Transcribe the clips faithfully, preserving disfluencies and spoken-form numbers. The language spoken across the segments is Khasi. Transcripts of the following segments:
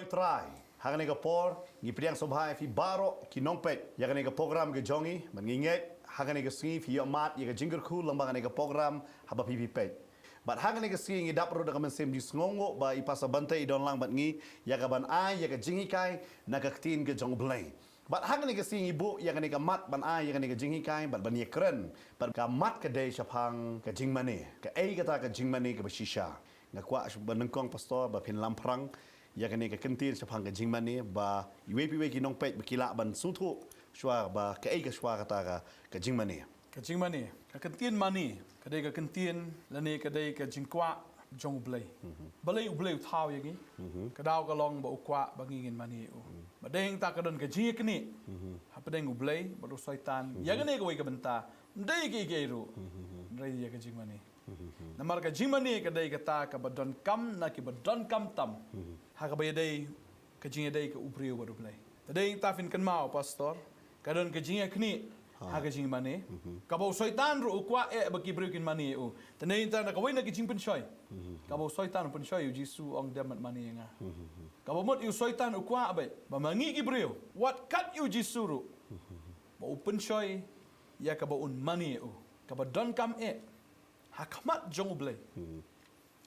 Trai, ha kane ka por ngi pdiang sngewbha ïa phi baroh ki nongpeit ïa kane ka program ka jong ngi, bad ngi ngeit ha kane ka sngi phi ïoh mad ïa ka jingkyrkhu lyngba kane ka program haba phi phi peit. Bad ha kane ka sngi ngi dap ruh da ka mynsiem jingsngewnguh ba i Pastor Bante i don lang bad ngi ïa ka ban ai ïa ka jinghikai na ka ktien ka jong U Blei. Bad ha kane ka sngi ngi buh ïa kane ka mat ban ai ïa kane ka jinghikai bad ban ïakren bad ka mat ka dei shaphang ka jingmane. Kaei kata ka jingmane kaba shisha? Nga kwah shu ba nyngkong Pastor ba phin lamphrang ïa kane ka kyntien shaphang ka jingmane ba iwei pa iwei ki nongpeit ba ki lah ban sngewthuh shuwa ba kaei ka shuwa kata ka, ka jingmane. Ka jingmane, ka kyntien mane ka dei ka kyntien lane ka dei ka jingkwah jong U Blei. Balei U Blei u thaw ïa ngi? Ka daw ka long ba u kwah ba ngi ngin mane ïa u. Ba dei hangta ka don ka jingïaknieh hapdeng U Blei bad u Soitan ïa kane kawei ka bynta. Ym dei kiei kiei ruh, hynrei ïa ka jingmane. Namar ka jingmane ka dei kata kaba donkam na kiba donkam tam ha kaba ïadei, ka jingïadei ka u briew bad U Blei. Te dei hangta phin kynmaw Pastor, ka don ka jingïaknieh ha ka jingmane. Kaba u Soitan ruh u kwah eh ba ki briew kin mane ïa u. Te dei hangta na kawei na ka jingpynshoi, kaba u Soitan u pynshoi ïa u Jisu, ong dem bad mane ïa nga. Kaba mut ïa u Soitan u kwah beit ba ma ngi ki briew, wat kat ïa u Jisu ruh, ba u pynshoi ïa kaba un mane ïa u, kaba donkam eh ha khmat jong U Blei.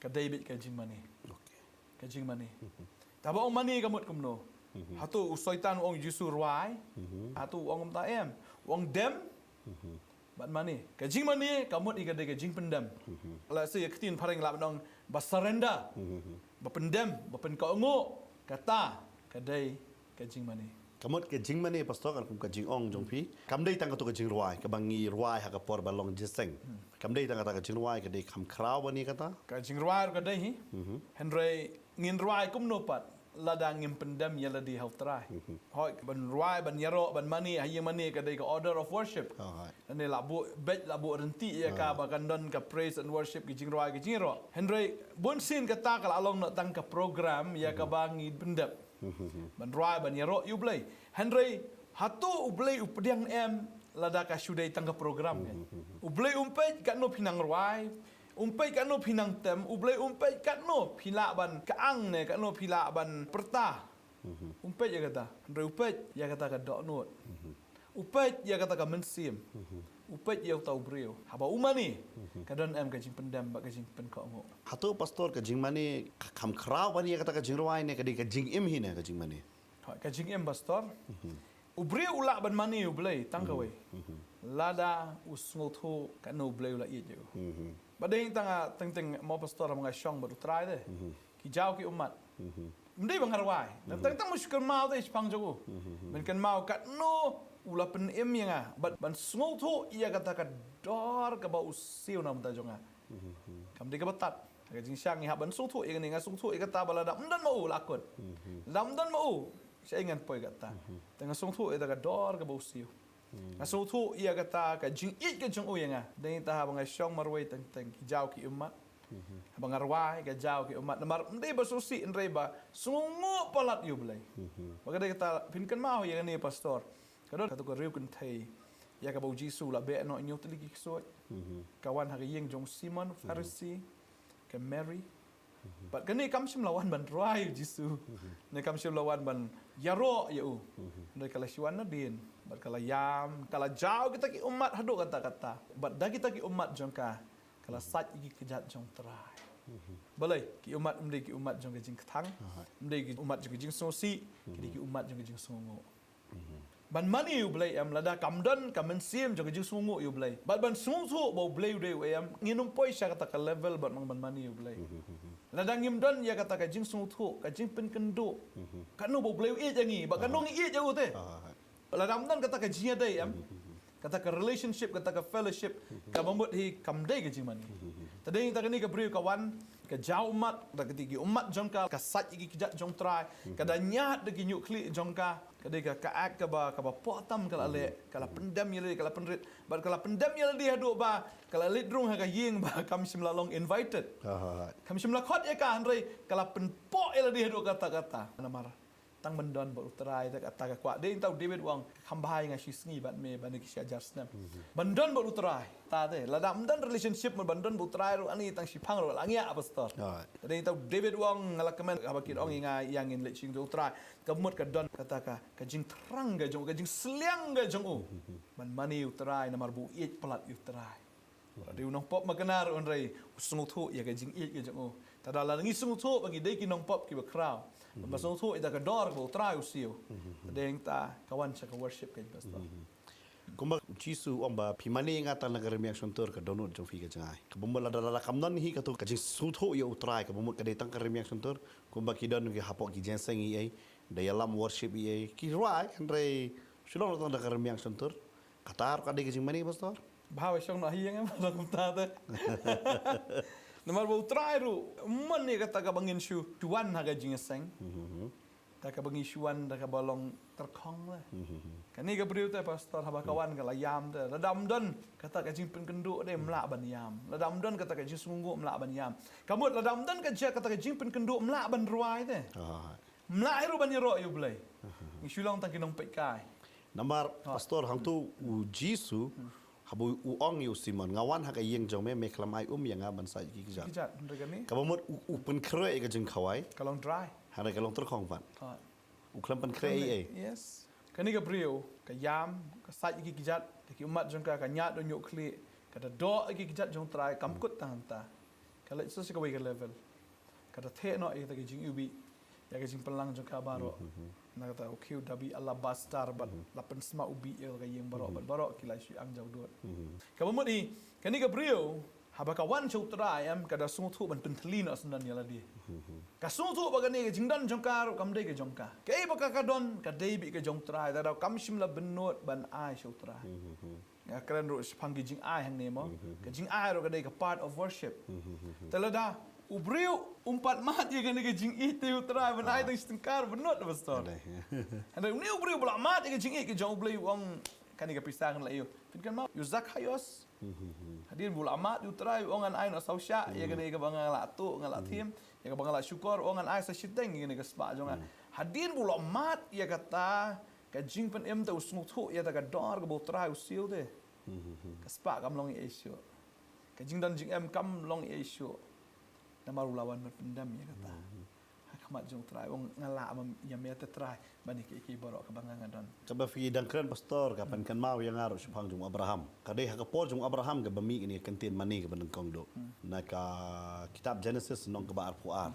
Ka dei beit ka jingmane. Ka jingmane. Taba ong mane ka mut kumno? Hato u Soitan u ong Jisu rwai? Hato u ong kumta? Em. U ong dem bad mane. Ka jingmane ka mut ïa ka dei ka jingpyndem. La sa ïa ka ktien phareng lah ban ong ba surrender, ba pyndem, ba pynkohnguh. Kata ka dei ka jingmane. Ka mut ka jingmane Pastor, kan kum ka jingong jong phi, kam dei tang kato ka jingrwai kaba ngi rwai ha ka por ba long jingïaseng. Kam dei tang kata ka jingrwai, ka dei kham khraw ban ïa kata. Ka jingrwai ruh ka dei hi. Hynrei ngin rwai kumno pat lada ngim pyndem ïa lade ha U Trai? Hooid, ban rwai, ban ïaroh, ban mane ha ïing mane ka dei ka order of worship. Lane lah buh beit, lah buh ryntih ïa ka ba kan don ka praise and worship, ka jingrwai, ka jingïaroh. Hynrei bunsien kata ka la long noh tang ka program ïa kaba ngi pyndem ban rwai, ban ïaroh ïa U Blei. Hynrei hato U Blei u pdiang em lada ka shu dei tang ka program? U Blei um peit katno phi nang rwai, um peit katno phi nang tem, U Blei um peit katno phi lah ban kyang ne katno phi lah ban pyrta. Um peit ïa kata, hynrei u peit ïa kata ka dohnud. U peit ïa kata ka mynsiem. U peit ïa uta u briew. Haba u mane, ka don em ka jingpyndem bad ka jingpynkohnguh? Hato Pastor ka jingmane ka kham khraw ban ïa kata ka jingrwai ne ka dei ka jingim hi ne ka jingmane? Hooid, ka jingim Pastor. U briew u lah ban mane ïa U Blei tang kawei lada u sngewthuh katno U Blei u la ïeit ïa u. Ba dei tang, teng teng mo Pastor, ma nga shong bad U Trai te, ki jaw ki ummat. Ym dei ba nga rwai, teng teng mo shu kynmaw te shaphang jong u. Ban kynmaw katno u la pynim ïa nga bad ban sngewthuh ïa kata ka dor kaba u siew na bynta jong nga. Kam dei kaba tad. Ka jingshang ngi hap ban sngewthuh ïa kane, nga sngewthuh ïa kata ba lada ym don ma u la kut. Lada ym don ma u, shaei ngan poi katta. Te nga sngewthuh ïa kata ka dor kaba u siew. Nga sngewthuh ïa kata ka jingïeit ka jong u ïa nga. Dei ta haba nga shong marwei teng teng ki jaw ki ummat. Haba nga rwai ka jaw ki ummat. Namar ym dei ba sngewsih hynrei ba sngewnguh palat ïa U Blei. Ba ka dei kata phin kynmaw ïa kane Pastor. Ka don kato ka riew kynthei ïa kaba U Jisu u la beh noh hynñiew tylli ki ksuid. Ka wan ha ka ïing jong u Simon u Pharisi, ka Mary. Bad kane kam shym la wan ban rwai ïa U Jisu. Ne kam shym la wan ban ïaroh ïa u. Hynrei ka la shu wan nadien bad ka la ïam, ka la jaw kita ki ummat haduh katta katta. Bad da kita ki ummat jong ka, ka la sait ïa ki kjat jong U Trai. Balei? Ki ummat ym dei ki ummat jong ka jingkthang, ym dei ki ummat jong ka jingsngewsih, ki dei ki ummat jong ka jingsngewnguh. Ban mane ïa U Blei em, lada kam don ka mynsiem jong ka jingsngewnguh ïa U Blei, bad ban sngewthuh ba U Blei u dei uei em, ngin ym poi sha kata ka level ban ong ban mane ïa U Blei. Lada ngim don ïa kata ka jingsngewthuh, ka jingpynkynduh, katno ba U Blei u ïeit ïa ngi, bad katno ngi ïeit ïa u te. Lada ym don kata ka jingïadei em, kata ka relationship, kata ka fellowship, kaba mut hi kam dei ka jingmane. Te dei ta kane ka briew ka wan, ka jaw ummat, da kata ki ummat jong ka, ka sait ïa ki kjat jong U Trai, ka da ñiad da ki ñiuh khlieh jong ka, ka dei ka, ka act kaba, kaba poh tam ka la leh, ka la pyndem ïa lade, ka la pynrit, bad ka la pyndem ïa lade haduh ba ka la leit rung ha ka ïing ba kam shym la long invited. Kam shym la khot ïa ka hynrei ka la pynpoh ïa lade haduh katta katta. Namar Tang ban don bad u Trai te kata ka kwah. Dei tau David u ong, kham bha ïa nga shi sngi bad me ban ki shi hajar snem. Ban don bad u Trai. Te lada ym don relationship mo ban don bad u Trai ruh, ani tang shiphang ruh la ngiah, pastor. Alright. Dei tau David u ong, nga la kmen haba ki ong ïa nga, ïa ngin leit shim u Trai. Ka mut ka don kata ka, ka jingthrang ka jong u, ka jingsliang ka jong u. Ban mane u Trai namar ba u ïeit palat ïa u Trai. Dei u nongpop ma kane ruh hynrei u sngewthuh ïa ka jingïeit ka jong u. Te lada ngi sngewthuh ba ngi dei ki nongpop kiba khraw, ba sngewthuh ïa ka dor ba u Trai u siew. Te dei ta ka wan sha ka worship ka, pastor. Kumba Jisu u ong ba phi mane ïa nga tang na ka rmiang shyntur, ka dohnud jong phi ka jngai. Kaba mut lada, lada kam don hi katu ka jingsngewthuh ïa u Trai, kaba mut ka dei tang ka rmiang shyntur. Kumba ki don ki hapoh ki jingïaseng ïa ei, da ïalam worship ïa ei, ki rwai, hynrei shu long tang da ka rmiang shyntur. Kata ruh ka dei ka jingmane, pastor? Bha ba shong noh hi ïa nga ba long kumta te. Namar ba u Trai ruh u mon ïa kata kaba ngin shu wan ha ka jingïaseng. Te kaba ngi shu wan te kaba long tyrkhong te. Kane ka briew te, pastor, haba ka wan ka la ïam te. Lada ym don kata ka jingpynkynduh te ym lah ban ïam. Lada ym don kata ka jingsngewnguh ym lah ban ïam. Ka mut lada ym don ka jia kata ka jingpynkynduh ym lah ban rwai te. Ym lah hi ruh ban ïaroh ïa u Blei. Ngi shu long tang ki nongpeitkai. Namar, pastor, hangtu u Jisu haba u ong ïa u Simon, nga wan ha ka ïing jong me, me khlem ai um ïa nga ban sait ïa ki kjat. Ki kjat, hynrei kane? Kaba mut u, u pynkhreh ïa ka jingkhawai. Ka long dry. Hynrei ka long tyrkhong pat. U khlem pynkhreh ei ei. Yes. Kane ka briew ka ïam, ka sait ïa ki kjat, da ki ummat jong ka, ka ñiad u ñiuh khlieh, ka da doh ïa ki kjat jong u Trai, kam kut tang hangta. Ka leit sa sha kawei ka level. Ka da theh noh ïa kata ka jingïubih, ïa ka jingpynlang jong ka baroh. Na kata u khiew da bih alabaster bad la pynsma u bih ïa ka ïing baroh bad baroh ki la shu ïeng jaw dud. Kaba mut hi, kane ka briew, haba ka wan sha u Trai em, ka da sngewthuh ban pynthylli noh syndon ïa lade. Ka sngewthuh ba kane ka jingdon jong ka ruh kam dei ka jong ka. Kaei ba ka, ka don, ka dei beit ka jong u Trai, te da kam shym la bynnud ban ai sha u Trai. Nga kren ruh shaphang ki jingai hangne mo. Ka jingai ruh ka dei ka part of worship. Te lada u briew um pat mad ïa kane ka jingïeit te ïa u Trai, ban ai tang shi tyngka bynnud, pastor. Hynrei une u briew ba la mad ïa ka jingïeit ka jong u Blei u ong kane ka pisa ngan la ïoh. Phin kynmaw ïa u Zakhaios. Hadien ba u la mad ïa u Trai u ong ngan ai noh saw shah ïa kane kaba nga la tuh, nga la thiem, ïa kaba nga la shukor, u ong ngan ai sa shiteng ïa kane ka spah jong nga. Hadien ba u la mad ïa kata ka jingpynim te u sngewthuh ïa kata ka dor kaba u Trai u siew te. Ka spah kam long ei ei shuh. Ka jingdon jingem kam long ei ei shuh. Namar u la wan ban pyndem ïa kata. Ha khmat jong u Trai, u ong nga lah ban ïa me te Trai ban ïa kiei kiei baroh kaba nga nga don. Kaba phi dang kren, pastor, ka pynkynmaw ïa nga ruh shaphang jong u Abraham. Ka dei ha ka por jong u Abraham kaba mih kane ka kyntien mane kaba nyngkong duh. Na ka kitab Genesis lynnong kaba arphew ar.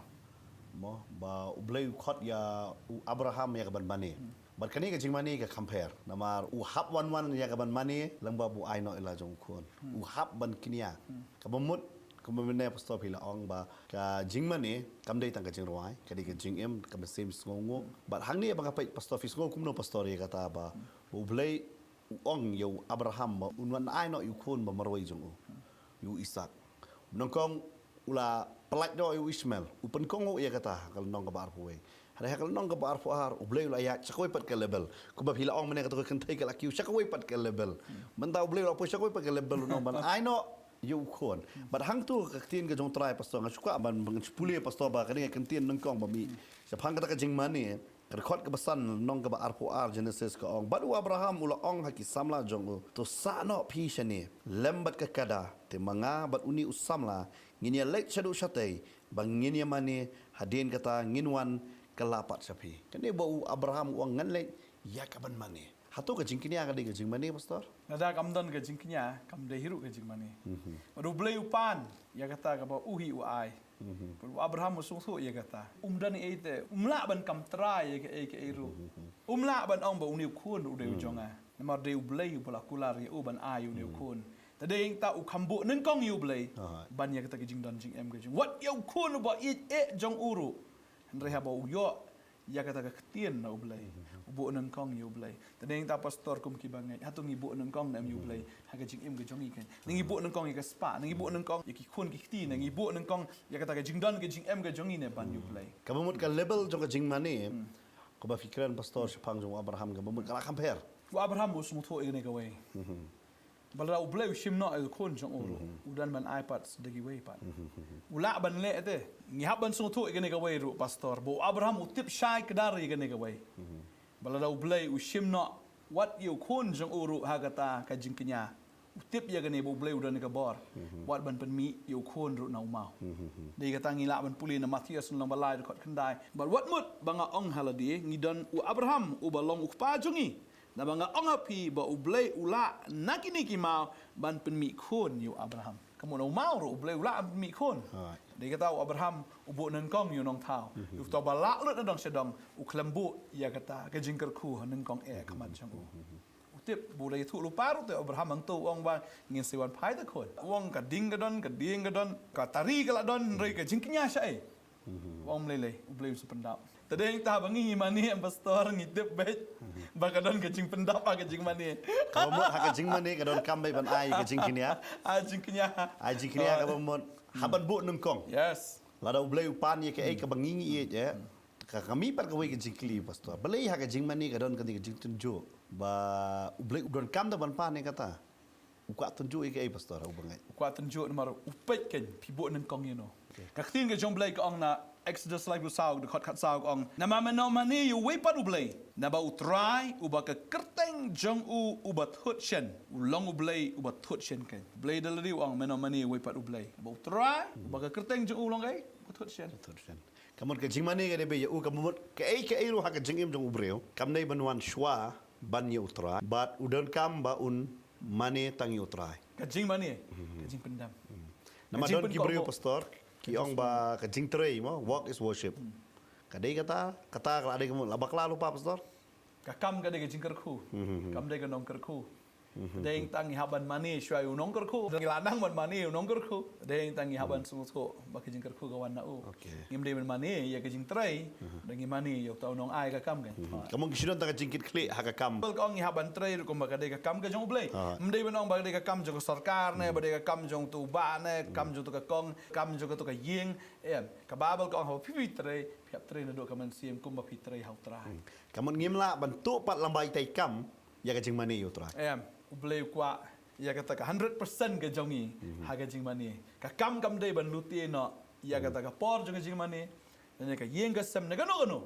Mo, ba u Blei u khot ïa u Abraham ïa kaban mane. Bad kane ka jingmane ka compare. Namar u hap wan wan ïa kaban mane, lyngba ba u ai noh ïa la jong u khun. U hap ban kñia. Kaba mut, kumba mynne pastor phi la ong ba ka jingmane kam dei tang ka jingrwai, ka dei ka jingim, ka mynsiem sngewnguh. Bad hangne ba nga peit, pastor, phi sngew kumno, pastor, ïa kata ba, ba u Blei u ong ïa u Abraham ba un wan ai noh ïa u khun ba marwei jong u, ïa u Isak. Nyngkong u la pyllait noh ïa u Ishmael, u pynkohnguh ïa kata ha ka lynnong kaba arphew wei. Hynrei ha ka lynnong kaba arphew ar u Blei u la ïaid sha kawei pat ka level. Kumba phi la ong mynne, kata ka kynthei ka la kiew sha kawei pat ka level. Mynta u Blei u la poi sha kawei pat ka level, u ong ban ai noh ïa u khun. Bad hangtu ka ktien ka jong u Trai, pastor, nga shu kwah ban, ban shu pule, pastor, ba kane ka ktien nyngkong ba mih shaphang kata ka jingmane. Ka dkhot kaba san lynnong kaba arphew ar Genesis ka ong, bad u Abraham u la ong ha ki samla jong u, to sah noh phi shane lem bad ka kada, te ma nga bad une u samla ngin ïa leit shaduh shatei ba ngin ïa mane, hadien kata ngin wan kylla pat sha phi. Kane ba u Abraham u ong ngan leit ïa kaban mane. Hato ka jingkñia ka dei ka jingmane, pastor? Lada kam don ka jingkñia, kam dei hi ruh ka jingmane. Bad u Blei u pan ïa kata kaba u hi u ai. Bad u Abraham u sngewthuh ïa kata. Um don ei ei te, um lah ban kam trai ïa kaei kaei ruh. Um lah ban ong ba une u khun u dei u jong nga. Namar dei u Blei uba la kular ïa u ban ai une u khun. Te dei ta u kham buh nyngkong ïa u Blei ban ïa kata ka jingdon jingem ka jong u. Wat ïa u khun uba ïeit eh jong u ruh. Hynrei haba u ïoh ïa kata ka ktien na u Blei, u buh nyngkong ïa u Blei. Te dei ta, pastor, kum kiba ngeit, hato ngi buh nyngkong ne em ïa u Blei ha ka jingim ka jong ngi? Kan ngi buh nyngkong ïa ka spah, ngi buh nyngkong ïa ki khun ki kti, ngi buh nyngkong ïa kata ka jingdon ka jingem ka jong ngi ne ban ïa u Blei? Kaba mut ka level jong ka jingmane kaba phi kren, pastor, shaphang jong u Abraham, kaba mut ka la compare. U Abraham u sngewthuh ïa kane kawei. Ba lada U Blei u shim noh ïa u khun jong u ruh, u don ban ai pat da kiwei pat. U lah ban leh te. Ngi hap ban sngewthuh ïa kane kawei ruh, pastor. Ba u Abraham u tip shai kdar ïa kane kawei. Ba lada U Blei u shim noh wat ïa u khun jong u ruh ha kata ka jingkñia, u tip ïa kane ba U Blei u don ïa ka bor wat ban pynmih ïa u khun ruh na u maw. Dei kata ngi lah ban pule na Mathaios lynnong ba lai dkhot khyndai. Bad wat mut ba nga ong ha lade, ngi don u Abraham uba long u kpa jong ngi. Naba nga ong ha phi ba U Blei u lah na kine ki maw ban pynmih khun ïa u Abraham. Ka mut na u maw ruh U Blei u lah ban pynmih khun. Dei kata u Abraham u buh nyngkong ïa u nongthaw. Ïa uta ba lah lut na dong sha dong, u khlem buh ïa kata ka jingkyrkhu ha nyngkong eh ha khmat jong u. U tip ba u la ïathuh lypa ruh te u Abraham hangto, u ong ba ngin sa wan phai da khun. U ong ka ding ka don, ka ding ka don, ka tari ka la don, hynrei ka jingkñia shaei? U ong ym lei lei, U Blei un sa pyndap. Te dei ta ba ngi ngi mane, em pastor, ngi tip beit ba ka don ka jingpyndap ha ka jingmane. Kaba mut ha ka jingmane ka donkam beit ban ai ka jingkñia. Ai jingkñia. Ai jingkñia kaba mut hap ban buh nyngkong. Yes. Lada U Blei u pan ïa kaei kaba ngi ngi ïeit eh. Ka, ka mih pat kawei ka jingkylli, pastor. Balei ha ka jingmane ka don kane ka jingtynjuh ba U Blei u donkam da ban pan ïa kata? U kwah tynjuh ïa kaei, pastor, ha uba ngeit? U kwah tynjuh namar u peit kein, phi buh nyngkong ïano. Ka ktien ka jong U Blei ka ong na Exodus laiphew saw, dkhot khatsaw ka ong, namar men nongmane ïa uwei pat U Blei, naba U Trai uba ka kyrteng jong u uba thut shen, u long U Blei uba thut shen kein. U Blei da lade u ong men nongmane ïa uwei pat U Blei. Ba U Trai uba ka kyrteng jong u long kaei? Uba thut shen. Thut shen. Ka mut ka jingmane ka dei beit ïa u, ka mut kaei kaei ruh ha ka jingim jong u briew kam dei ban wan shuwa ban ïa U Trai, bad u donkam ba un mane tang ïa U Trai. Ka jingmane, ka jingpyndam. Namar don ki briew, pastor, ki ong ba ka jingtrei mo, work is worship. Ka dei kata, kata ka la dei ka mut la bakla lypa, pastor? Ka kam ka dei ka jingkyrkhu. Kam dei ka nongkyrkhu. Dei tang ngi hap ban mane shuwa ïa u nongkyrkhu. Ngi la nang ban mane ïa u nongkyrkhu. Dei tang ngi hap ban sngewthuh ba ka jingkyrkhu ka wan na u. Ngim dei ban mane ïa ka jingtrei. Dei ngi mane ïa uta u nongai ka kam kein. Ka mut ngi shu don tang ka jingkitkhlieh ha ka kam. Bad ka ong ngi hap ban trei ruh kumba ka dei ka kam ka jong U Blei. Ym dei ban ong ba ka dei ka kam jong ka sorkar ne, ba dei ka kam jong uto u bah ne, kam jong uto ka kong, kam jong uto ka ïing. Em, ka Baibl ka ong haba phi, phi trei, phi hap trei naduh ka mynsiem kumba phi trei ha U Trai. Ka mut ngim lah ban tuh pat lyngba itai i kam ïa ka jingmane ïa U Trai. Em, U Blei u kwah ïa kata ka hundred percent ka jong ngi ha ka jingmane. Ka kam kam dei ban lute noh ïa kata ka por jong ka jingmane, lane ka ïing ka sem ne kano kano.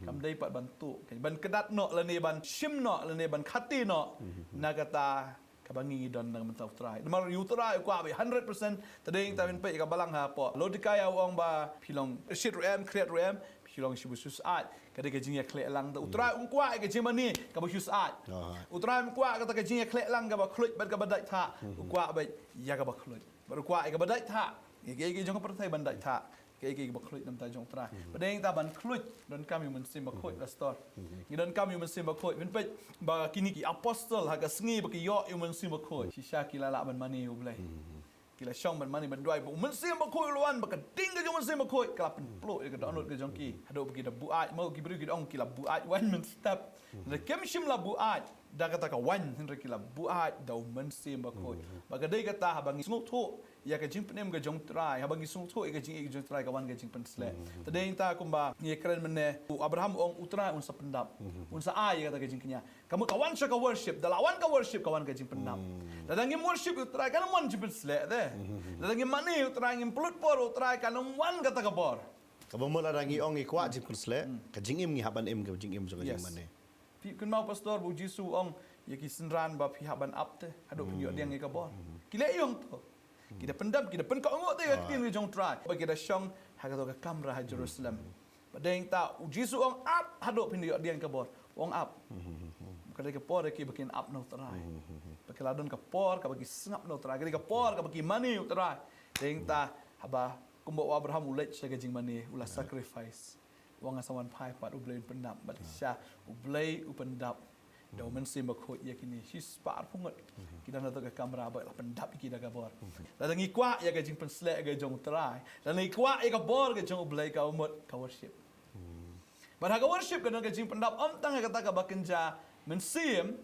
Kam dei pat ban tuh, ban kdat noh lane ban shim noh lane ban khate noh na kata kaba ngi ngi don na ka bynta U Trai. Namar ïa U Trai u kwah beit hundred percent. Te dei tang phin peit ïa ka balang hapoh Laodikaia, u ong ba phi long shit ruh em, khriat ruh em, phi long shibun shu syaid. Ka dei ka jingïakhleh lang. Te U Trai um kwah ïa ka jingmane kaba shu syaid. U Trai um kwah kata ka jingïakhleh lang kaba khluit bad kaba dait thah. U kwah beit ïa kaba khluit. Bad u kwah ïa kaba dait thah. Ïa ki, ïa ki jong ka pyrthei ban dait thah. Kaei kaei kaba khluit na ka bynta jong U Trai. Ba dei tang ban khluit, donkam ïa u Mynsiem Bakhuid, pastor. Ngi donkam ïa u Mynsiem Bakhuid. Phin peit ba kine ki apostol ha ka sngi ba ki ïoh ïa u Mynsiem Bakhuid, shisha ki la lah ban mane ïa U Blei. Ki la shong ban mane ban duwai ba u Mynsiem Bakhuid u la wan, ba ka ding ka jong u Mynsiem Bakhuid ka la pynpluh ïa ka dohnud ka jong ki. Haduh ba ki da buaid, mo, ki briew ki da ong ki la buaid waiñ mynstep. Lada kim shym la buaid da kata ka waiñ, hynrei ki la buaid da u Mynsiem Bakhuid. Ba ka dei kata haba ngi sngewthuh ïa ka jingpynim ka jong U Trai, haba ngi sngewthuh ïa ka jingïeit ka jong U Trai ka wan ka jingpynshlur. Te dei tang kumba ngi kren mynne, u Abraham u ong U Trai un sa pyndap. Un sa ai ïa kata ka jingkñia. Ka mut ka wan sha ka worship, da la wan ka worship ka wan ka jingpyndap. Lada ngim worship ïa U Trai kan ym wan jingpynshlur te. Lada ngim mane ïa U Trai, ngim pynlut por ïa U Trai kan ym wan kata ka bor. Kaba mut lada ngi ong ngi kwah jingpynshlur, ka jingim ngi hap ban im ka jingim jong ka jingmane. Phi kynmaw, pastor, ba u Jisu u ong ïa ki synran ba phi hap ban ap te haduh phin ïoh diang ïa ka bor. Ki leh ïa u hangto. Ki da pyndap, ki da pynkohnguh te ïa ka ktien ka jong U Trai. Ba ki da shong ha kato ka kamra ha Jerusalem. Ba dei tang u Jisu u ong ap haduh phin ïoh diang ka bor. U ong ap. Ka dei ka por ïa ki ba kin ap na U Trai. Ba ki la don ka por kaba ki sngap na U Trai. Ka dei ka por kaba ki mane U Trai. Dei tang haba kumba u Abraham u leit sha ka jingmane, u la sacrifice. U ong nga sa wan phai pat, U Blei un pyndap. Bad shisha U Blei u pyndap da u Mynsiem Bakhuid ïa kine shispah arphew ngut. Ki don ha kato ka kamra ba la pyndap ïa ki da ka bor. Lada ngi kwah ïa ka jingpynshlur ka jong U Trai, lada ngi kwah ïa ka bor ka jong U Blei, ka mut ka worship. Bad ha ka worship ka don ka jingpyndap ym tang ha kata kaba kynja mynsiem,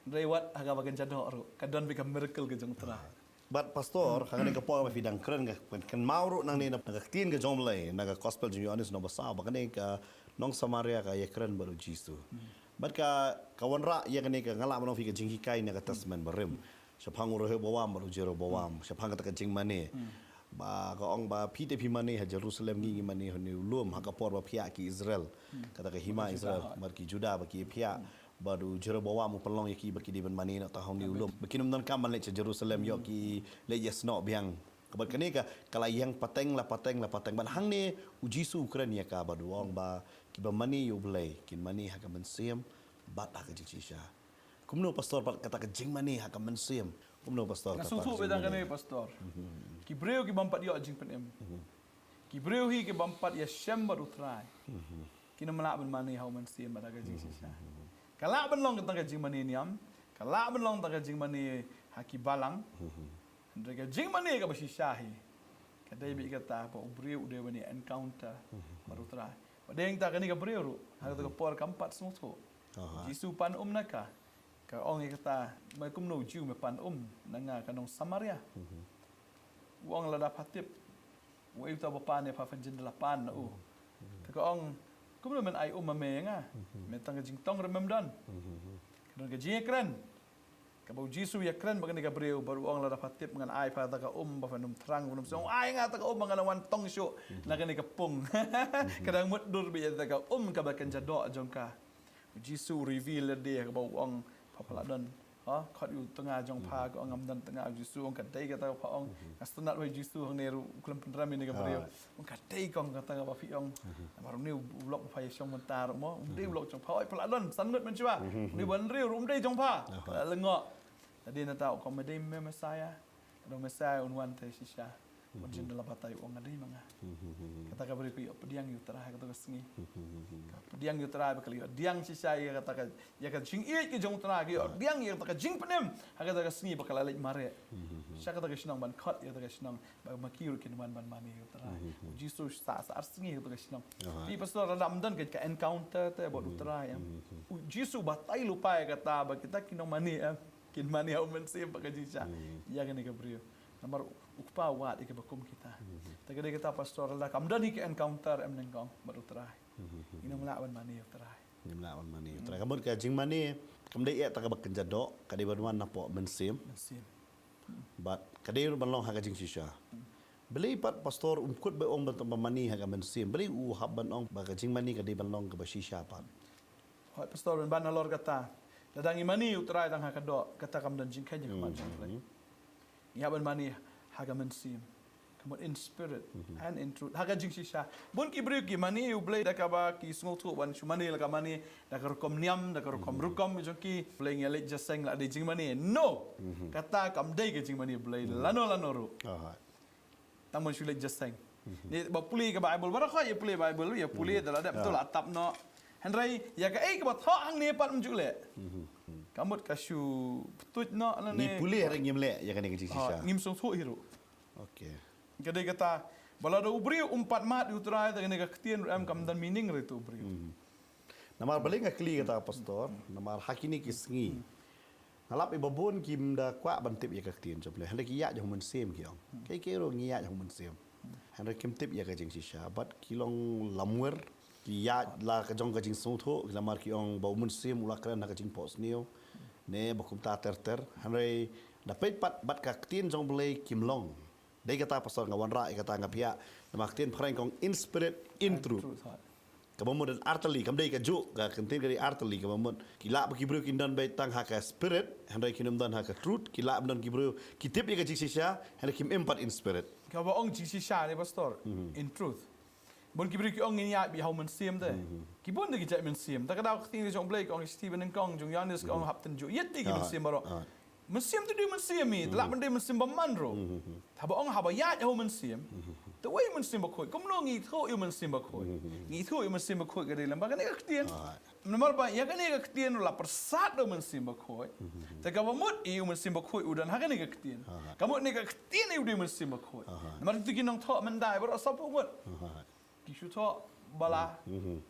hynrei wat ha kaba kynja doh ruh ka don beit ka miracle ka jong U Trai. Bad pastor, hangne ka por ba phi dang kren, ka kynmaw ruh nangne na ka ktien ka jong U Blei, na ka gospel jong u Ïoannis lynnong ba saw, ba kane ka nong Samaria ka ïakren bad u Jisu. Bad ka, ka wanrah ïa kane ka, nga lah ban ong ïa phi, ka jinghikai na ka Testament Barim. Shaphang u Rehoboam bad u Jeroboam, shaphang kata ka jingmane. Ba ka ong ba phi te phi mane ha Jerusalem, ngi ngi mane ha une u lum, ha ka por ba phi ïa ki Israel. Kata ka hima Israel, mar ki Juda ba ki phi ïa. Bad u Jeroboam u pynlong ïa ki ba ki dei ban mane na ta ha une u lum. Ba kin ym donkam ban leit sha Jerusalem ïoh ki leit ïasnoh biang. Ka bad kane ka, ka la ïeng pateng la pateng la pateng. Bad hangne u Jisu u kren ïa ka bad u ong ba kiba mane ïa u Blei, kin mane ha ka mynsiem, bad ha ka jingshisha. Kumno pastor pat kata ka jingmane ha ka mynsiem? Kumno pastor? Nga sngewthuh ba dang kane pastor. Ki briew ki bym pat ïoh jingpynim. Ki briew hi ki bym pat ïashem bad u Trai. Kin ym lah ban mane ha u mynsiem bad ha ka jingshisha. Ka lah ban long kata ka jingmane niam. Ka lah ban long kata ka jingmane ha ki balang. Hynrei ka jingmane kaba shisha hi ka dei bad kata ba u briew u dei ban encounter bad u Trai. Ba dei kata kane ka briew ruh ha kata ka por kam pat sngewthuh. Jisu pan um na ka. Ka ong ïa kata, me kumno u Jiw me pan um na nga ka nong Samaria. U ong lada pha tip uei uta ba pan ïa pha, pha jin da la pan na u. Te ka ong kumno men ai um ma me ïa nga. Me tang ka jingtong ruh mem don. Ka don ka jingïakren. Kaba u Jisu ïakren bad kane ka briew bad u ong lada pha tip ngan ai pha ta ka um ba phan ym thrang, phan ym sngewthuh, ai nga ta ka um ba ngan wan tong shuh na kane ka pung. Ka dang mutdur bad ïa ta ka um kaba kynja doh jong ka. U Jisu u reveal lade kaba u ong pha, pha la don, ha, khot ïa u tnga jong pha, ka ong ngam don tnga. U Jisu u ong ka dei kata ka pha ong. Nga sngewtynnat ba u Jisu hangne ruh u khlem pynrem ïa kane ka briew. Ong ka dei kong kata kaba phi ong. Namar une u lok ba pha ïashong mynta ruh mo, um dei u lok jong pha, oi pha la don san ngut mynshuwa. Une u ba hynriew ruh um dei jong pha. Pha la lyngngoh. Lade nangta u ong me dei me Messiah. Ka dei Messiah un wan te shisha. Wan jin da la batai, u ong nga dei ma nga. Kata ka briew ka ïoh pdiang ïa u Trai ha kata ka sngi. Ka pdiang ïa u Trai ba ka la ïoh pdiang shisha ïa kata ka, ïa ka jingïeit ka jong u Trai, ka ïoh pdiang ïa kata ka jingpynim ha kata ka sngi ba ka la leit mareh sha kata ka shnong ban khot ïa kata ka shnong ba ma ki ruh kin wan ban mane ïa u Trai. U Jisu sah, sah ar sngi ha kata ka shnong. Te pastor, lada ym don ka, ka encounter te bad u Trai em, u Jisu batai lypa ïa kata ba kita ki nongmane em kin mane ha u mynsiem bad ka jingshisha ïa kane ka briew. Namar u Kpa u wad ïa kiba kum kita. Te ka dei kata pastor, lada kam don hi ka encounter em nyngkong bad u Trai, ngin ym lah ban mane ïa u Trai. Ngim lah ban mane ïa u Trai. Ka mut ka jingmane kam dei eh ta kaba kynja doh, ka dei ban wan napoh mynsiem. Mynsiem. Bad ka dei ruh ban long ha ka jingshisha. Balei pat pastor um kut ba ong ban, ban mane ha ka mynsiem? Balei u hap ban ong ba ka jingmane ka dei ban long kaba shisha pat? Hooid pastor, ban ban halor kata, lada ngi mane ïa u Trai tang ha ka doh, kata kam don jingkheiñ ha khmat jong u Blei. Ngi hap ban mane ha ka mynsiem. Ka mut in spirit and in truth. Ha ka jingshisha. Bun ki briew ki mane ïa u Blei da kaba ki sngewthuh ban shu mane la ka mane da ka rukom niam, da ka rukom rukom jong ki. Blei ngi leit jingïaseng la dei jingmane. No. Kata kam dei ka jingmane Blei lano lano ruh. Tang ban shu leit jingïaseng. Ni ba pule ka Bible, baroh khoit ïa pule Bible, ïa pule da la dep to la tap noh. Hynrei ïa kaei kaba thoh hangne pat ym ju leh. Ka mut ka shu pyntuid noh lane. Ngi pule hynrei ngim leh ïa kane ka jingshisha. Ngim sngewthuh hi ruh. Okay. Ka dei kata ba lada u briew um pat mad ïa u Trai, te kane ka ktien ruh em kam don meaning ruh ïa u briew. Namar balei nga kylli kata pastor, namar ha kine ki sngi nga lap ïa ba bun kim da kwah ban tip ïa ka ktien jong u Blei. Hynrei ki ïaid ha u mynsiem ki ong. Kaei kaei ruh ngi ïaid ha u mynsiem. Hynrei kim tip ïa ka jingshisha bad ki long lamwir, ki ïaid la ka jong ka jingsngewthuh, ki lamar ki ong ba u mynsiem u la kren ha ka jingphohsniew ne ba kumta ter ter. Hynrei da peit pat bad ka ktien jong u Blei kim long. Dei kata pastor nga wanrah ïa kata nga phiah. Namar ka ktien phareng ka ong in spirit, in truth. Kaba mut artylli, kam dei kajuh, ka ktien ka dei artylli, kaba mut ki lah ba ki briew kin don beit tang ha ka spirit, hynrei kin ym don ha ka truth, ki lah ba don ki briew ki tip ïa ka jingshisha, hynrei kim im pat in spirit. Kaba ong jingshisha ne pastor, in truth. Bun ki briew ki ong ngin ïaid beit ha u mynsiem te. Ki bun de ki jait mynsiem. Ta ka daw ka ktien ka jong u Blei ka ong, shithi ba nyngkong jong u Ïoannis ka ong hap tynjuh ïa ki mynsiem baroh. Mynsiem te dei mynsiem hi, te lah ban dei mynsiem bymman ruh. Haba ong haba ïaid ha u mynsiem. Te uei u mynsiem bakhuid? Kumno ngi ithuh ïa u mynsiem bakhuid? Ngi ithuh ïa u mynsiem bakhuid ka dei lem bad kane ka ktien. Namar ba ïa kane ka ktien ruh la pyrsad da u mynsiem bakhuid. Te kaba mut ïa u mynsiem bakhuid u don ha kane ka ktien. Ka mut ne ka ktien ïa u dei u mynsiem bakhuid. Namar tu ki nongthoh mynta baroh sawphew ngut. Ki shu thoh ba la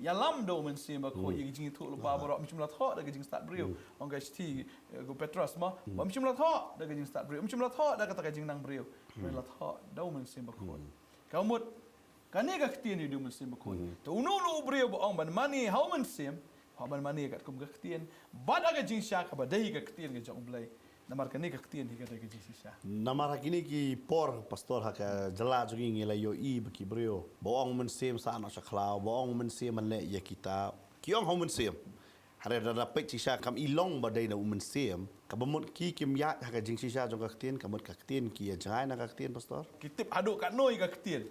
ïalam da u mynsiem bakhuid ïa ki jingithuhlypa baroh, ym shym la thoh da ka jingstad briew. Ong ka shithi, eh, ka u Petros mo, ba ym shym la thoh da ka jingstad briew, ym shym la thoh da kata ka jingnang briew. Hynrei la thoh da u mynsiem bakhuid. Ka mut kane ka ktien ïa u dei u mynsiem bakhuid. Te uno uno u briew ba ong ban mane ha u mynsiem, hap ban mane katkum ka ktien bad ha ka jingshisha kaba dei ka ktien ka jong u Blei. Namar kane ka ktien hi ka dei ka jingshisha. Namar ha kine ki por, Pastor, ha ka jylla jong ngi ngi la ïohi ba ki briew ba ong u Mynsiem sah noh sha khlaw, ba ong u Mynsiem ban leh ïa kita. Ki ong ha u Mynsiem. Hynrei lada peit shisha kam i long ba dei na u Mynsiem. Kaba mut ki kim ïaid ha ka jingshisha jong ka ktien, ka mut ka ktien ki ïa jngai na ka ktien, Pastor. Ki tip haduh katno ïa ka ktien.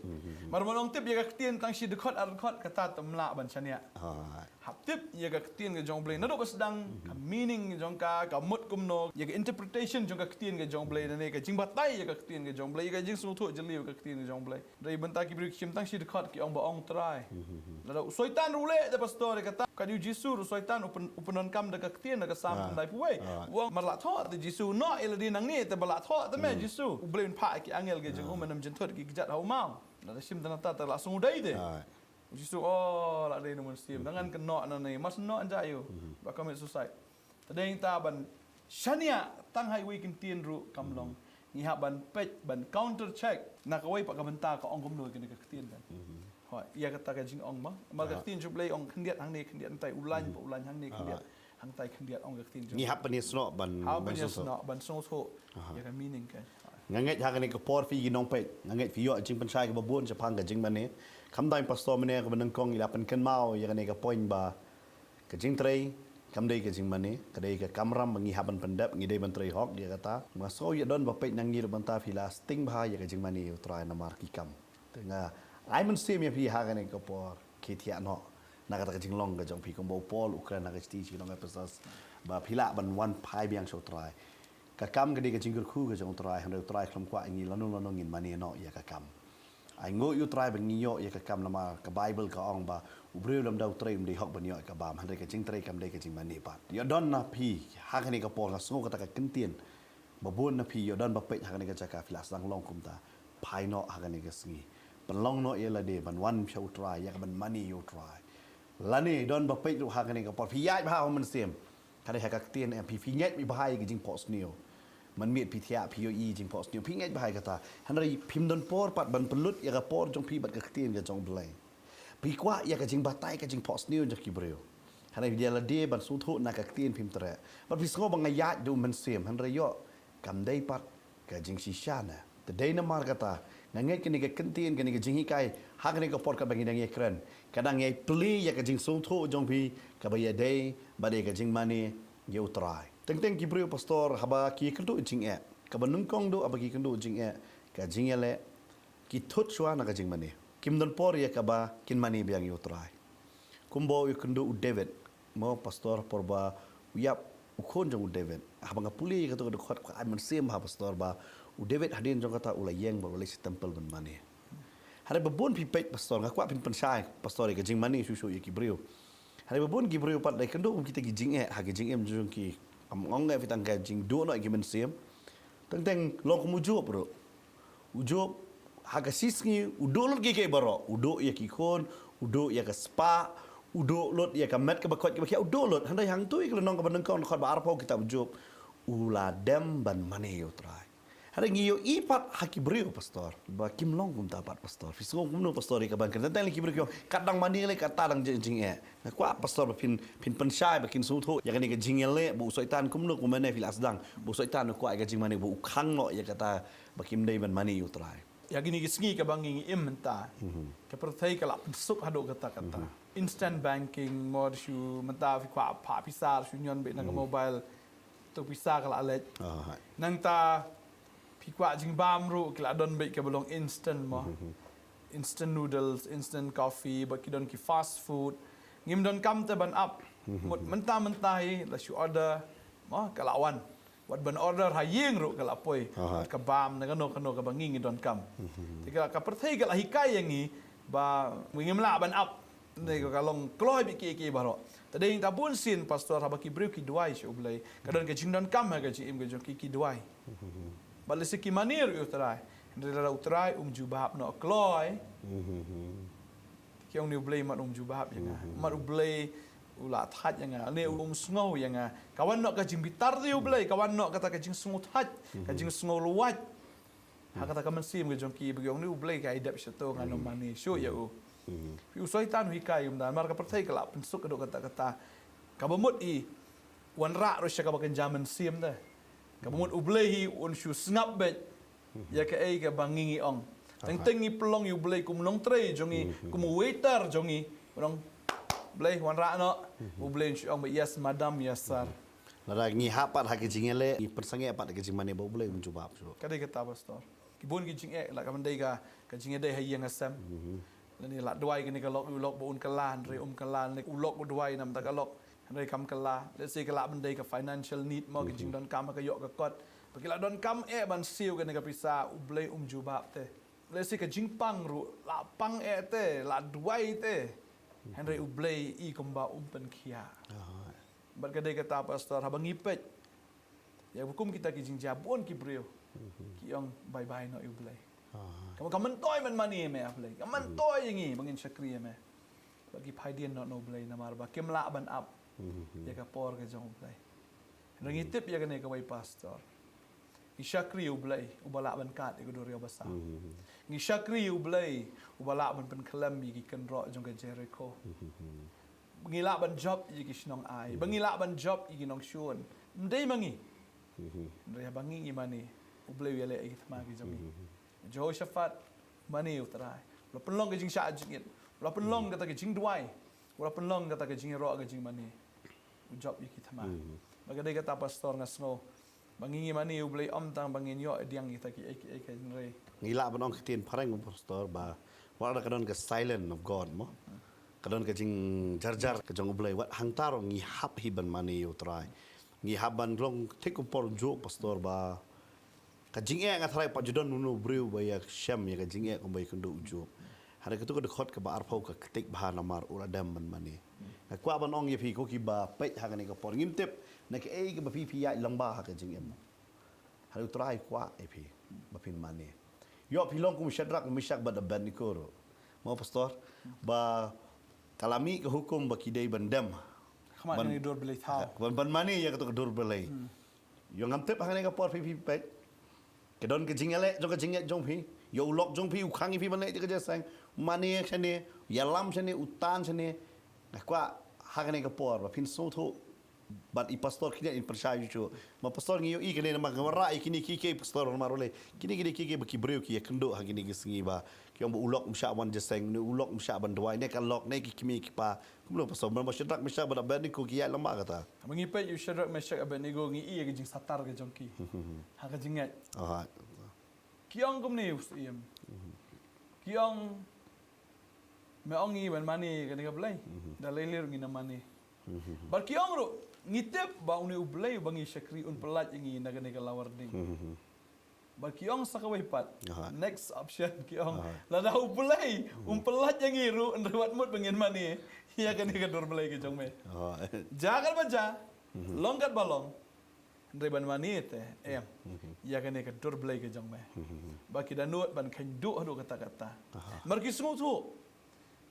Mar ban ong tip ïa ka ktien tang shi dkhot ar dkhot kata te ym lah ban shaniah. Hap tip ïa ka ktien ka jong U Blei naduh ba sdang, ka meaning jong ka, ka mut kumno, ïa ka interpretation jong ka ktien ka jong U Blei, ne ka jingbatai ïa ka ktien ka jong U Blei, ïa ka jingsngewthuh jylliew ka ktien ka jong U Blei. Dei bynta ki briew ki shim tang shi dkhot ki ong ba ong Trai. Lada u Soitan ruh leh da, Pastor, ïa kata, kat u Jisu ruh u Soitan u pyn-, u pyndonkam da ka ktien, da ka Salm khyndai phew wei. U ong mar la thoh te Jisu, noh ïa lade nangne te ba la thoh te me Jisu. U Blei un phah ki angel ki jong u, men ym jynthut ki kjat ha u maw. Lada shim te nangta te la sngew dei te. U Jisu, oh, la dei na u Mynsiem. Te ngan kynnoh nangne, mar shu noh nja ïa u. Ba commit suicide. Te dei ta ban shaniah tang ha iwei i ktien ruh kam long. Ngi hap ban peit, ban counter check na kawei pat ka bynta ka ong kumno kane ka ktien kan. Hooid, ïa kata ka jingong ba. Namar ka ktien jong U Blei ong khyndiat hangne, khyndiat hangtai, u lain pat u lain hangne, khyndiat hangtai, khyndiat, ong ka ktien jong. Ngi hap ban ïasnoh ban, hap ban ïasnoh ban sngewthuh ïa ka meaning ka. Nga ngeit ha kane ka por phi ki nongpeit, nga ngeit phi ïoh jingpynshai kaba bun shaphang ka jingmane. Khamtam, Pastor, mynne kaba nyngkong ngi la pynkynmaw ïa kane ka point ba ka jingtrei kam dei ka jingmane, ka dei ka kamram ba ngi hap ban pyndep, ngi dei ban trei hok ïa kata. Nga sngew ïa don ba peit na ngi ruh mynta phi la sting bha ïa ka jingmane ïa U Trai namar ki kam. Te nga ai mynsiem ïa phi ha kane ka por, khie thiah noh na kata ka jinglong ka jong phi, kumba u Paul u kren ha ka shithi sha ki nong Ephesus ba phi lah ban wan phai biang sha U Trai. Ka kam ka dei ka jingkyrkhu ka jong U Trai, hynrei U Trai u khlem kwah ïa ngi lano lano ngin mane noh ïa ka kam. Ai nguh ïa U Trai ba ngi ïoh ïa ka kam namar ka Baibl ka ong ba u briew lymda u trei um dei hok ban ïoh ïa ka bam, hynrei ka jingtrei kam dei ka jingmane pat. Ïoh don na phi ha kane ka por, nga sngew kata ka kyntien ba bun na phi ïoh don ba peit ha kane ka jaka, phi la sdang long kumta. Phai noh ha kane ka sngi, pynlong noh ïa lade ban wan sha U Trai, ïa ka ban mane ïa U Trai. Lane don ba peit ruh ha kane ka por phi ïaid bha ha u Mynsiem. Ka dei ha ka ktien em, phi, phi ngeit bha ïa ka jingphohsniew. Mynmiet phi thiah phi ïohi jingphohsniew, phi ngeit bha ïa kata. Hynrei phim don por pat ban pynlut ïa ka por jong phi bad ka ktien ka jong U Blei. Phi kwah ïa ka jingbatai ka jingphohsniew jong ki briew. Hynrei ïa lade ban sngewthuh na ka ktien phim treh. Bad phi sngew ba nga ïaid da u Mynsiem, hynrei ïoh kam dei pat ka jingshisha ne. Te dei namar kata nga ngeit kane ka kyntien, kane ka jinghikai ha kane ka por kaba ngi dang ïakren, ka dang ïai plie ïa ka jingsngewthuh jong phi kaba ïadei bad ïa ka jingmane ïa U Trai. Teng teng ki briew, Pastor, haba ki kynduh jingeh, kaba nyngkong duh haba ki kynduh jingeh, ka jingïaleh, ki thut shuwa na ka jingmane. Kim don por ïa kaba kin mane biang ïa U Trai. Kumba u ïakynduh u David, mo, Pastor, por ba u ïap u khun jong u David. Haba nga pule ïa kato ka dkhot, ka ai mynsiem bha, Pastor, ba u David hadien jong kata u la ïeng bad u la leit sha temple ban mane. Hynrei ba bun phi peit, Pastor, nga kwah phin pynshai, Pastor, ïa ka jingmane shuh shuh ïa ki briew. Hynrei ba bun ki briew pat la ïakynduh kum kita ki jingeh ha ki jingim jong ki. Ym ong ïa phi tang ka jingduh noh ïa ki mynsiem. Teng teng long kum u Job ruh. U Job, ha ka shi sngi, u duh lut kiei kiei baroh, u duh ïa ki khun, u duh ïa ka spah, u duh lut ïa ka met kaba koit kaba khiah, u duh lut. Hynrei hangto ïa ka lynnong kaba nyngkong, dkhot ba arphew, kitab u Job, u la dem ban mane ïa U Trai. Hynrei ngi ïohi pat ha ki briew, Pastor, ba kim long kumta pat, Pastor. Phi sngew kumno, Pastor, ïa kaba nga kren? Teng teng lei ki briew ki ong, kat dang mane lei, kata dang jing, jingeh. Nga kwah, Pastor, ba phin, phin pynshai, ba kin sngewthuh ïa kane ka jingïaleh, ba u Soitan kumno, kumne phi la sdang, ba u Soitan u kwah ïa ka jingmane, ba u khang noh ïa kata, ba kim dei ban mane ïa U Trai. Ïa kine ki sngi kaba ngi ngi im mynta, ka pyrthei ka la pynsuk haduh katta katta. Instant banking, mo, shu mynta phi kwah phah pisa, shu ñion beit na ka mobile, to pisa ka la leit. Nangta phi kwah jingbam ruh ki la don beit kaba long instant, mo. Instant noodles, instant coffee, bad ki don ki fast food. Ngim don kam te ban ap. Mut mynta mynta hi la shu order, mo, ka la wan. Wat ban order ha ïing ruh ka la poi. Wat ka bam na kano kano kaba ngi ngi don kam. Te ka, ka pyrthei ka la hikai ïa ngi ba ngim lah ban ap. Ne ka long kloi beit kiei kiei baroh. Te dei ta bun sien, Pastor, haba ki briew ki duwai sha U Blei, ka don ka jingdonkam ha ka jingim ka jong ki, ki duwai. Bad lehse ki mane ruh ïa U Trai. Hynrei lada U Trai um jubab noh kloi, ki ong ne U Blei mat um jubab ïa nga. Mat U Blei u la thait ïa nga, ne um sngew ïa nga. Ka wan noh ka jingbitar ïa U Blei, ka wan noh kata ka jingsngewthait, ka jingsngewlwait. Ha kata ka mynsiem ka jong ki, ba ki ong ne U Blei ka ai dep shato, ngan ym mane shuh ïa u. Phi, u Soitan u hikai kumta, namar ka pyrthei ka la pynsuk haduh katta katta. Kaba mut i wanrah ruh sha kaba kynja mynsiem te. Ka mut U Blei hi un shu sngap beit ïa kaei kaba ngi ngi ong. Teng teng ngi pynlong ïa U Blei kum u nongtrei jong ngi, kum u waiter jong ngi. Ngi ong, Blei, wanrah noh. U Blei un shu ong beit, yes madam, yes sir. Lada ngi hap pat ha ka jingïaleh, ngi pynsangeh pat ha ka jingmane, ba U Blei un jubab shuh. Ka dei kata, pastor. Ki bun ki jingeh, la ka ban dei ka, ka jingeh dei ha ïing ha sem. Lane la duwai kane ka lok, u lok ba un kylla, hynrei um kylla, lane u lok u duwai namar ka lok, hynrei kam kylla. Let's say ka lah ban dei ka financial need mo, ka jingdonkam ha ka ïoh ka kot. Ba ki la donkam eh ban siew kane ka pisa, U Blei um jubab te. Let's say ka jingpang ruh, la pang eh te, la duwai te, hynrei U Blei i kumba um pynkhiah. Bad ka dei kata, pastor, haba ngi peit ïa ba kum kita ki jingjia, bun ki briew ki ong bye bye noh ïa U Blei. Ka, ka myntoi ban mane ïa me, ah Blei. Ka myntoi ïa ngi ba ngin shakri ïa me. Bad ki phaidien noh na U Blei namar ba kim lah ban ap ïa ka por ka jong U Blei. Hynrei ngi tip ïa kane kawei, pastor. Ngi shakri ïa U Blei uba lah ban kad ïa ka duriaw basaw. Ngi shakri ïa U Blei uba lah ban pynkhlem ïa ki kynroh jong ka Jerikho. Ba ngi lah ban jop ïa ki shnong ai, ba ngi lah ban jop ïa ki nongshun. Ym dei ma ngi. Hynrei haba ngi ngi mane, U Blei u ïaleh ïa ki thma ki jong ngi. Jehoshaphat mane ïa U Trai. U la pynlong ka jingshah jingit. U la pynlong kata ka jingduwai. U la pynlong kata ka jingïaroh ka jingmane. U jop ïa ki thma. Ba ka dei kata, pastor, nga sngew ba ngi ngi mane ïa U Blei ym tang ba ngin ïoh pdiang kita kiei kiei, hynrei ngi lah ban ong ka ktien phareng, pastor, ba wat la ka don ka silence of God mo, ka don ka jingjarjar ka jong U Blei, wat hangta ruh ngi hap hi ban mane ïa U Trai. Ngi hap ban long thik kum por juh, pastor, ba ka jingeh, nga tharai pat ju don uno u briew ba ïa shem ïa ka jingeh kumba ïa kynduh u Job. Hynrei katu ka dkhot kaba arphew ka ktik bha namar u la dem ban mane. Nga kwah ban ong ïa phi ko kiba peit ha kane ka por, ngim tip na kaei kaba phi phi ïaid lyngba ha ka jingim. Hynrei U Trai u kwah ïa phi ba phin mane. Ïoh phi long kum Shadrak, Meshak bad Abednego ruh mo, pastor, ba ka la mih ka hukum ba ki dei ban dem, khmat ban, kane ka dur blei thaw, ban, ban mane ïa katu ka dur blei. Ïoh ngam tip ha kane ka por phi phi peit. Ka don ka jingïaleh jong ka jingngeit jong phi. Ïoh u lok jong phi u khang ïa phi ban leit ïa ka jingïaseng. Mane shane, ïalam shane, u tan shane. Nga kwah ha kane ka por ba phin sngewthuh. Bad i pastor kine in pyrshah ïa u. Ma pastor, ngi ïohi kane namar nga wanrah ïa kine kiei kiei, pastor, namar balei kine kine kiei kiei ba ki briew ki ïakynduh ha kine ki sngi ba ki ong ba u lok um shah wan jingïaseng, ne u lok um shah ban duwai, ne ka lok, ne ki kmie ki kpa. Kumno, pastor, ma Shadrak, Meshak bad Abednego ki ïaid lyngba kata? Ma ngi peit ïa u Shadrak, Meshak, Abednego, ngi i ïa ka jingsatar ka jong ki ha ka jingngeit. Ki ong kumne, u Syiem. Ki ong, me ong ngi ban mane kane ka blei, da lei lei ruh ngin ym mane. Bad ki ong ruh, ngi tip ba une u Blei uba ngi shakri un pyllait ïa ngi na kane ka lawar ding. Bad ki ong sa kawei pat, next option, ki ong, lada u Blei um pyllait ïa ngi ruh, hynrei wat mut ba ngin mane ïa kane ka dur blei ka jong me. Ja kat ba ja, long kat ba long, hynrei ban mane te em ïa kane ka dur blei ka jong me. Ba ki da nud ban kheiñ duh haduh katta katta. Namar ki sngewthuh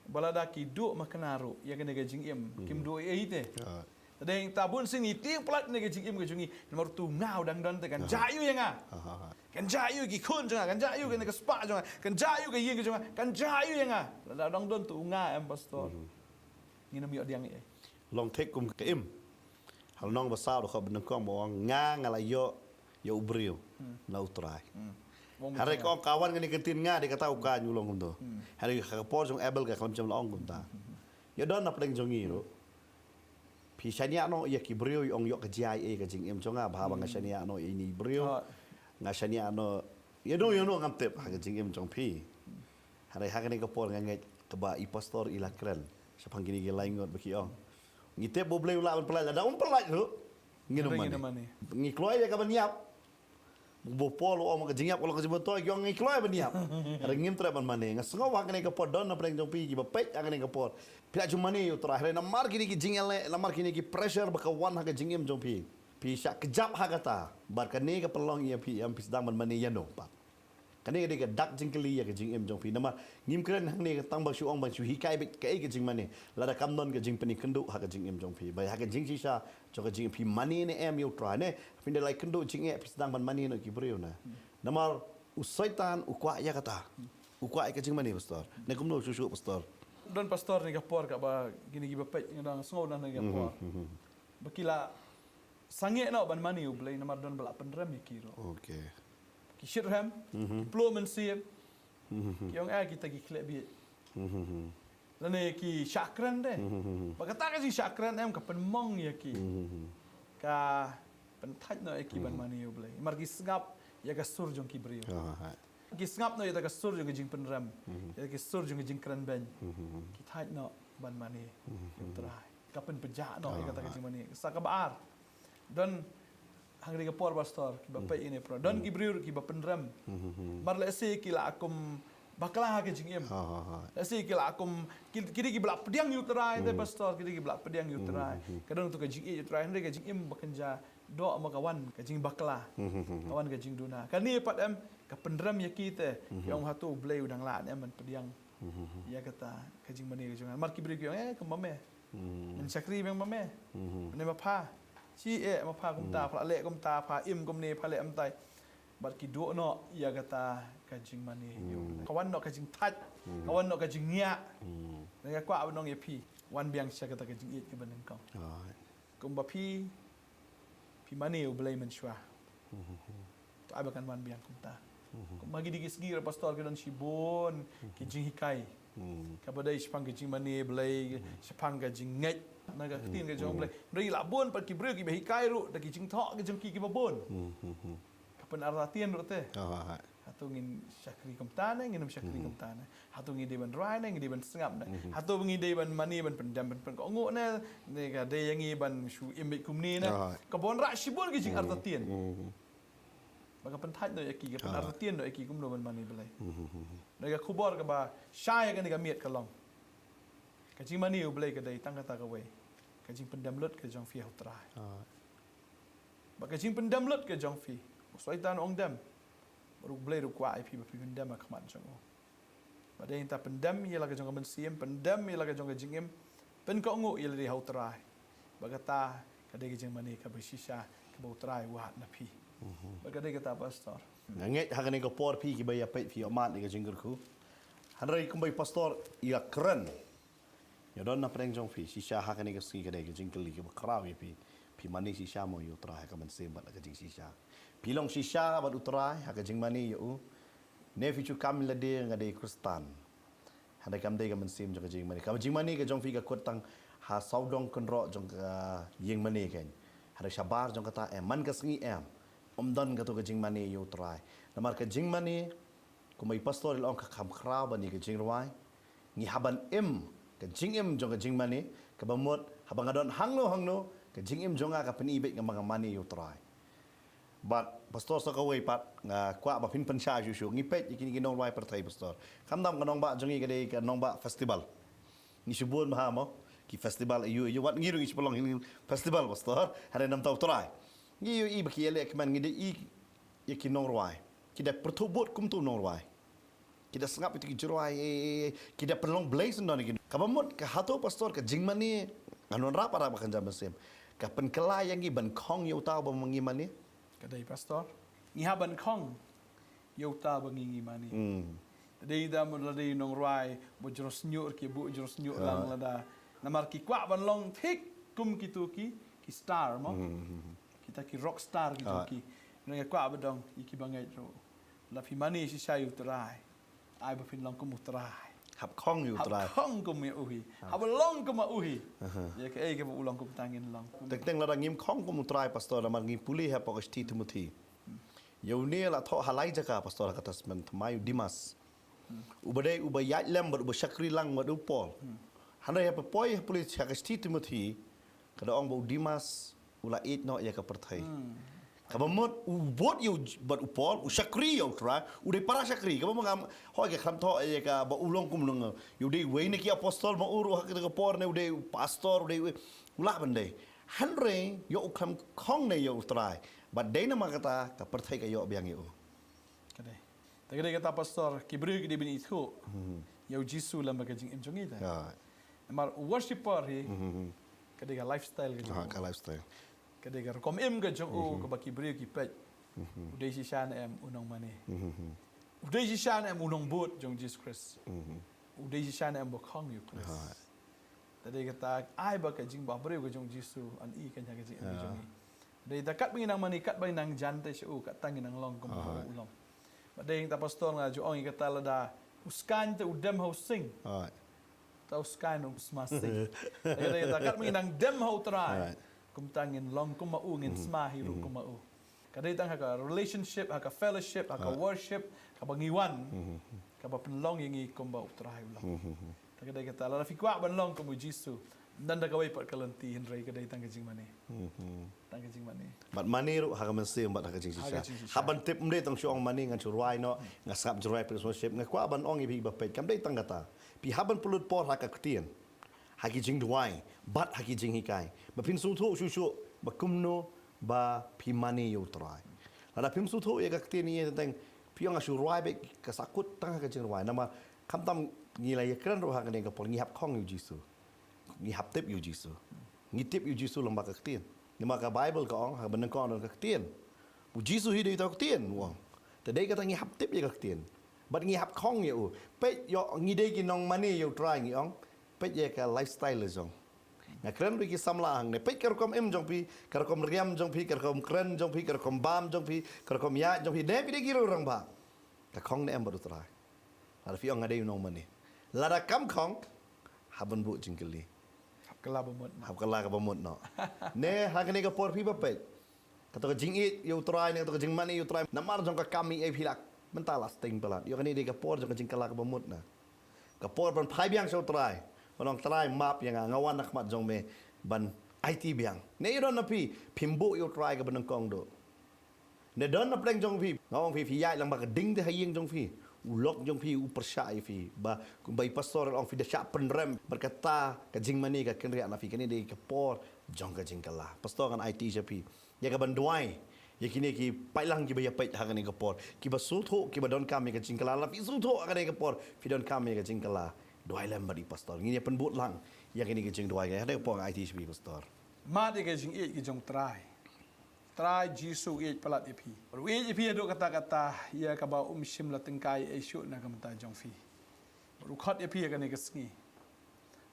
ba lada ki duh makna ruh ïa kane ka jingim, kim duh ei ei te. Te dei ta bun sien ngi tieng palat na ka jingim ka jong ngi, namar utu u nga u dang don te, kan jah ïa u ïa nga. Kan jah ïa u ïa ki khun jong nga, kan jah ïa u ïa kane ka spah jong nga, kan jah ïa u ïa ka ïing ka jong nga, kan jah ïa u ïa nga. Lada u dang don utu u nga em, pastor, ngin ym ïoh pdiang ei ei. Long thik kum ka Kain. Ha lynnong ba saw, dkhot ba nyngkong ba ong, nga, nga la ïoh ïa u briew na U Trai. Hynrei ka ong ka wan kane ka ktien nga, dei kata u Kain u long kumto. Hynrei ha ka por jong u Abel ka khlem shym la ong kumta. Ïa don na pdeng jong ngi ruh. Phi shaniah noh ïa ki briew, ïa ong ïoh ka jia ei ei ka jingim jong nga, bha ba nga shaniah noh ïa ine i briew. Nga shaniah noh ïa no ïa no ngam tip ha ka jingim jong phi. Hynrei ha kane ka por nga ngeit kaba i pastor i la kren shaphang kine ki lai ngut ba ki ong, ngi tip ba U Blei u lah ban pyllait, lada um pyllait ruh ngin ym mane. Ngi kloi ïa ka ban ïap. Ba u Paul u ong ka jingïap ka long ka jingmyntoi, ki ong ngi kloi ban ïap, hynrei ngim treh ban mane. Nga sngew ha kane ka por don na pdeng jong phi kiba peit ha kane ka por, phi la ju mane ïa U Trai, hynrei namar kine ki jingïaleh, namar kine ki pressure ba ka wan ha ka jingim jong phi, phi shah kjap ha kata. Bad kane ka pynlong ïa phi, ïa phi sdang ban mane ïa no pat. Kane ka dei ka dak jingkylli ïa ka jingim jong phi. Namar ngim kren hangne ka tang ba shu ong ban shu hikai beit kaei ka jingmane, lada kam don ka jingpynkynduh ha ka jingim jong phi. Ba ha ka jingshisha jong ka jingim phi mane ne em ïa U Trai ne, phin da la ïakynduh jingeh, phi sdang ban mane noh ki briew ne. Namar u Soitan u kwah ïa kata. U kwah ïa ka jingmane, pastor. Ne kumno shuh shuh, pastor? Don, pastor, ne ka por kaba kine kiba peit, nga dang sngew na ne ka por ba ki la Sangeh noh ban mane U Blei namar don ba la pynrem ïa ki ruh. Okay. Ki shitrhem, ki plu mynsiem, ki ong eh kita ki khleh bieit. Lane ki shah kren de. Ba kata ka jingshah kren em ka pynmong ïa ki. Ka pynthait noh ïa ki ban mane U Blei. Mar ki sngap ïa ka sur jong ki briew. Ki sngap noh ïa ka sur jong ka jingpynrem. Ïa ka sur jong ka jingkren beiñ. Ki thait noh ban mane ïa U Trai. Ka pynpjah noh ïa kata ka jingmane. Sa kaba ar. Don hangne ka por pastor, kiba peit ïa kane por. Don ki briew kiba pynrem. Mar lehse ki la kum bakla ha ka jingim. Lehse ki la kum ki, ki dei kiba la pdiang ïa U Trai te pastor, ki dei kiba la pdiang ïa U Trai. Ka don tu ka jingïeit ïa U Trai, hynrei ka jingim ba kynja doh ma ka wan ka jingbakla. Ka wan ka jingduna. Kane pat em ka pynrem ïa ki te. Ki ong hato U Blei u dang lah ne em ban pdiang ïa kata ka jingmane ka jong nga. Mar ki briew ki ong eh ka ma me. Ngan shakri biang ma me. Ne ma pha. Shi eh ma pha kumta, pha leh kumta, pha im kumne, pha leh kumtai. Bad ki duh noh ïa kata ka jingmane. Ka wan noh ka jingthait. Ka wan noh ka jingïa. Nga kwah ban ong ïa phi, wan biang sha kata ka jingïeit kaba nyngkong. Kumba phi, phi mane U Blei mynshuwa. To ai ba kan wan biang kumta. Kumba ki dei ki sngi ruh pastor ki don shibun ki jinghikai. Kaba dei shaphang ka jingmane Blei, shaphang ka jingngeit na ka ktien ka jong U Blei. Hynrei la bun pat ki briew kiba hikai ruh da ki jingthoh ki jong ki kiba bun. Ka pynartatien ruh te. Hato ngin shakri kumta ne, ngin ym shakri kumta ne. Hato ngi dei ban rwai ne, ngi dei ban sngap ne. Hato ngi dei ban mane, ban pyndem, ban pynkohnguh ne, ne ka dei ïa ngi ban shu im beit kumne ne. Ka wanrah shibun ki jingartatien. Ba ka pynthait noh ïa ki, ka pynartatien noh ïa ki kumno ban mane Blei. Da ka khubor kaba shai ïa kane ka miet ka long, ka jingmane U Blei ka dei tang kata kawei, ka jingpyndem lut ka jong phi ha U Trai. Ba ka jingpyndem lut ka jong phi, u Soitan u ong dem, bad U Blei ruh u kwah ïa phi ba phi pyndem ha khmat jong u. Ba dei ngi ta pyndem ïa la ka jong ka mynsiem, pyndem ïa la ka jong ka jingim, pynkohnguh ïa lade ha U Trai. Ba kata ka dei ka jingmane kaba shisha kaba U Trai u wad na phi. Ba ka dei kata pastor. Nga ngeit ha kane ka por phi kiba ïa peit phi ïohmad ïa ka jingkyrkhu. Hynrei kumba i pastor i ïa kren, ïa don na pdeng jong phi shisha ha kane ka sngi ka dei ka jingkylli kaba khraw ïa phi. Phi mane shisha mo ïa U Trai ha ka mynsiem bad ha ka jingshisha? Phi long shisha bad U Trai ha ka jingmane ïa u? Ne phi ju kam lade nga dei Khristan? Hynrei kam dei ka mynsiem jong ka jingmane. Ka jingmane ka jong phi ka kut tang ha sawdong kynroh jong ka ïing mane keiñ. Hynrei shabar jong kata em, man ka sngi em, ym don kato ka jingmane ïa U Trai. Namar ka jingmane, kumba i pastor i la ong, ka kham khraw ban ïa ka jingrwai. Ngi hap ban im ka jingim jong ka jingmane, kaba mut haba nga don hangno hangno, ka jingim jong nga ka pyni beit nga ba nga mane ïa U Trai. Bad pastor, sa kawei pat nga kwah ba phin pynshai shuh shuh, ngi peit ïa kine ki nongrwai pyrthei pastor. Khamtam ka nongbah jong ngi ka dei ka nongbah festival. Ngi shu bun bha mo ki festival aiu aiu, wat ngi ruh ngi shu pynlong hi festival pastor, hynrei namar U Trai. Ngi ïohi ba ki ïaleh kmen, ngi da i ïa ki nongrwai ki da pyrthuh bud kumto nongrwai. Ki da sngap ïa ki jingrwai, ki da pynlong Blei syndon ïa ki. Kaba mut ka hato pastor ka jingmane, nga wanrah para ba kynja mynsiem, ka pynkylla ïa ngi ban khong ïa uta uba ngi mane? Ka dei pastor, ngi hap ban khong ïa uta ba ngi ngi mane. Dei da mut la dei nongrwai ba jrong sniuh ki buh jrong sniuh lang lada. Namar ki kwah ban long thik kum kito ki, ki star mo. Kita ki rock star kito ki. Nang kwah ba dong ïa ki ba ngeit ruh. La phi mane shisha ïa U Trai, ai ba phin long kum U Trai. Hap khong ïa U Trai. Hap khong kum ïa u hi. Hap long kum ïa u hi. Ïa kaei kaba u long kumta ngin long. Teng teng lada ngim khong kum U Trai pastor, namar ngi pule hapoh ka shithi Timothi. Ïa une la thoh ha lai jaka pastor ha ka Testament Thymmai, u Demas. Uba dei uba ïaid lem bad uba shakri lang bad u Paul. Hynrei haba poi ha pule ha ka shithi Timothi, ka da ong ba u Demas u la ïeit noh ïa ka pyrthei. Kaba mut u bud ïa u bad u Paul, u shakri ïa U Trai, u dei para shakri, kaba mut ngam hoi ka khlem thoh ïa ka ba u long kum u long. Ïa u dei uwei na ki apostol ma u ruh ha kata ka por ne u dei u pastor, u dei u, u lah ban dei. Hynrei ïa u khlem khong ne ïa U Trai. Bad dei namar kata ka pyrthei ka ïoh biang ïa u. Ka dei. Te ka dei kata pastor, ki briew ki dei ban ithuh ïa U Jisu lem bad ka jingim jong ngi te. Namar u worshipper hi ka dei ka lifestyle ka jong u. Ka lifestyle. Ka dei ka rukom im ka jong u kaba ki briew ki peit. U dei shisha ne em u nongmane? U dei shisha ne em u nongbud jong U Jisu Khrist? U dei shisha ne em ba khong ïa U Khrist? Te dei kata ai ba ka jingbahbriew ka jong U Jisu yn i kane ha ka jingim ka jong ngi. Dei ta katba ngi nang mane, katba ngi nang jan te sha u, kata ngi nang long kum u long. Ba dei ta pastor nga ju ong ïa kata, lada u skaiñ te u dem ha u sing. Right. Ta u skaiñ u sma sing. Dei ta katba ngi nang dem ha u Trai. Right. Kumta ngin long kum u, ngin sma hi ruh kum u. Ka dei tang ha ka relationship, ha ka fellowship, ha ka worship, kaba ngi wan. Kaba pynlong ïa ngi kumba u Trai u long. Ta ka dei kata, lada phi kwah ban long kum u Jisu, ym don da kawei pat ka lynti, hynrei ka dei tang ka jingmane. Tang ka jingmane. Bad mane ruh ha ka mynsiem bad ha ka jingshisha. Ha ka jingshisha. Hap ban tip, ym dei tang shu ong mane ngan shu rwai noh, nga sngap jingrwai praise worship, nga kwah ban ong ïa phi ba peit, kam dei tang kata. Phi hap ban pynlut por ha ka ktien, ha ki jingduwai, bad ha ki jinghikai, ba phin sngewthuh shuh shuh ba kumno ba phi mane ïa u Trai. Lada phim sngewthuh ïa ka ktien, ïa teng, phi ong nga shu rwai beit, ka sahkut tang ha ka jingrwai. Namar khamtam ngi la ïakren ruh ha kane ka por, ngi hap khong ïa u Jisu. Ngi hap tip ïa u Jisu. Ngi tip ïa u Jisu lyngba ka ktien. Namar ka Baibl ka ong, ha kaba nyngkong don ka ktien. U Jisu hi dei uta u ktien, u ong. Te dei kata ngi hap tip ïa ka ktien. Bad ngi hap khong ïa u. Peit ïoh ngi dei ki nongmane ïa u Trai, ngi ong. Peit ïa ka lifestyle la jong. Nga kren ruh ki samla hangne. Peit ka rukom im jong phi, ka rukom riam jong phi, ka rukom kren jong phi, ka rukom bam jong phi, ka rukom ïaid jong phi. Ne phi dei ki rangbah. Ka khong ne em bad u Trai? Lada phi ong nga dei u nongmane. Lada kam khong, hap ban buh jingkylli. Hap kylla ba mut noh. Hap kylla kaba mut noh. Ne ha kane ka por phi ba peit, kato ka jingïeit ïa u Trai ne kato ka jingmane ïa u Trai, namar jong ka kam ei ei phi lah. Mynta la sting palat. Ïoh kane dei ka por jong ka jingkylla kaba mut noh. Ka por ban phai biang sha u Trai. Ban ong, Trai, map ïa nga, nga wan ha khmat jong me ban aiti biang. Ne ïa don na phi, phim buh ïa u Trai kaba nyngkong duh. Ne don na pdeng jong phi, nga ong phi, phi ïaid lang ba ka ding te ha ïing jong phi. U lok jong phi u pyrshah ïa phi. Ba, ba i pastor ong phi da shah pynrem. Bad kata ka jingmane ka kynriah na phi, kane dei ka por jong ka jingkylla. Pastor ngan aiti sha phi ïa ka ban duwai ïa kine ki paidlang kiba ïa peit ha kane ka por, kiba sngewthuh, kiba donkam ïa ka jingkylla. Lada phi sngewthuh ha kane ka por phi donkam ïa ka jingkylla, duwai lem bad i pastor. Ngin ïa pynbud lang ïa kine ki jingduwai. Kane ka por nga aiti sha phi pastor. Mad ïa ka jingïeit ka jong Trai. Trai Jisu u ïeit palat ïa phi. U ïeit ïa phi haduh katta katta ïa kaba um shym la tyngkai ei shuh na ka bynta jong phi. U khot ïa phi ha kane ka sngi.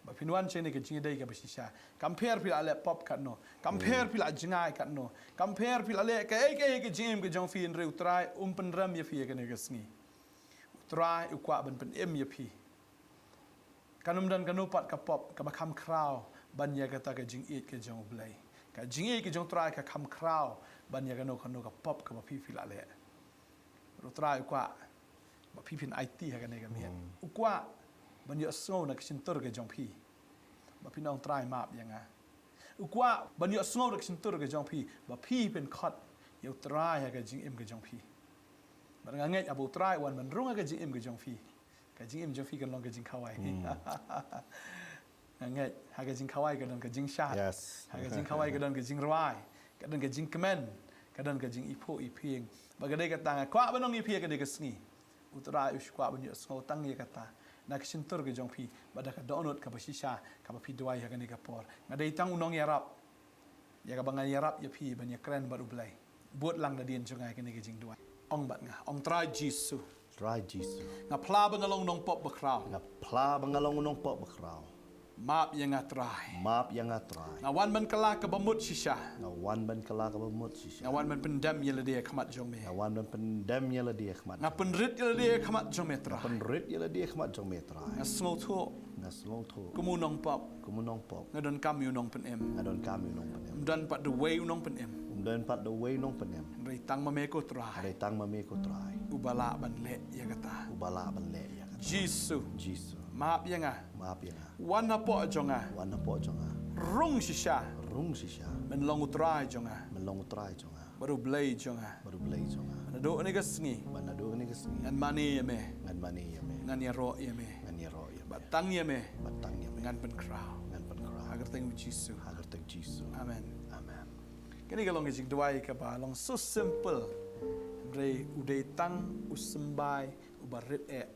Ba phin wan sha kane ka jingïadei kaba shisha. Kam pher phi la leh pop katno. Kam pher phi la jngai katno. Kam pher phi la leh kaei kaei ka jingim ka jong phi, hynrei u Trai um pynrem ïa phi ha kane ka sngi. U Trai u kwah ban pynim ïa phi. Kan ym don kano pat ka pop kaba kham khraw ban ïa kata ka jingïeit ka jong u Blei. Ka jingïeit ka jong u Trai ka kham khraw ban ïa kano kano ka pop kaba phi phi la leh. U Trai u kwah ba phi phin aiti ha kane ka miet. U kwah ban ïohsngew na ka shyntur ka jong phi ba phin ong, Trai, map ïa nga. U kwah ban ïohsngew na ka shyntur ka jong phi ba phi phin khot ïa u Trai ha ka jingim ka jong phi. Bad nga ngeit haba u Trai u wan ban rung ha ka jingim ka jong phi, ka jingim jong phi kan long ka jingkhawai. Nga ngeit ha ka jingkhawai ka don ka jingshad. Yes. Ha ka jingkhawai ka don ka jingrwai, ka don ka jingkmen, ka don ka jingiphuh iphieng. Bad ka dei kata nga kwah ban ong ïa phi ha kane ka sngi, u Trai u shu kwah ban ïohsngew tang ïa kata na ka shyntur ka jong phi bad da ka dohnud kaba shisha kaba phi duwai ha kane ka por. Nga dei tang u nongïarap. Ïa kaba ngan ïarap ïa phi ban ïakren bad u Blei. Bud lang nadien jong nga ïa kane ka jingduwai. Ong bad nga, ong, Trai Jisu. Trai Jisu. Nga phla ba nga long u nongpop bakhraw. Nga phla ba nga long u nongpop bakhraw. Map ïa nga, Trai. Map ïa nga, Trai. Nga wan ban kylla kaba mut shisha. Nga wan ban kylla kaba mut shisha. Nga wan ban pyndem ïa lade ha khmat jong me. Nga wan ban pyndem ïa lade ha khmat. Nga pynrit ïa lade ha khmat jong me, Trai. Pynrit ïa lade ha khmat jong me, Trai. Nga sngewthuh. Nga sngewthuh. Kum u nongpop. Kum u nongpop. Nga donkam ïa u nongpynim. Nga donkam ïa u nongpynim. Um don pat da uwei u nongpynim. Um don pat da uwei u nongpynim. Hynrei tang ma me ko Trai. Hynrei tang ma me ko Trai. Uba lah ban leh ïa kata. Uba lah ban leh ïa kata. Jisu. Jisu. Map ïa nga. Map ïa nga. Wan hapoh jong nga. Wan hapoh jong nga. Rung shisha. Rung shisha. Men long u Trai jong nga. Men long u Trai jong nga. Bad u Blei jong nga. Bad u Blei jong nga. Naduh kane ka sngi. Bad naduh kane ka sngi. Ngan mane ïa me. Ngan mane ïa me. Ngan ïaroh ïa me. Ngan ïaroh ïa me. Bad tang ïa me. Bad tang ïa me. Ngan pynkhraw. Ngan pynkhraw. Ha ka kyrteng u Jisu. Ha ka kyrteng u Jisu. Amen. Amen. Kane ka long ka jingduwai kaba long so simple. Hynrei u dei tang u symbai uba rit eh.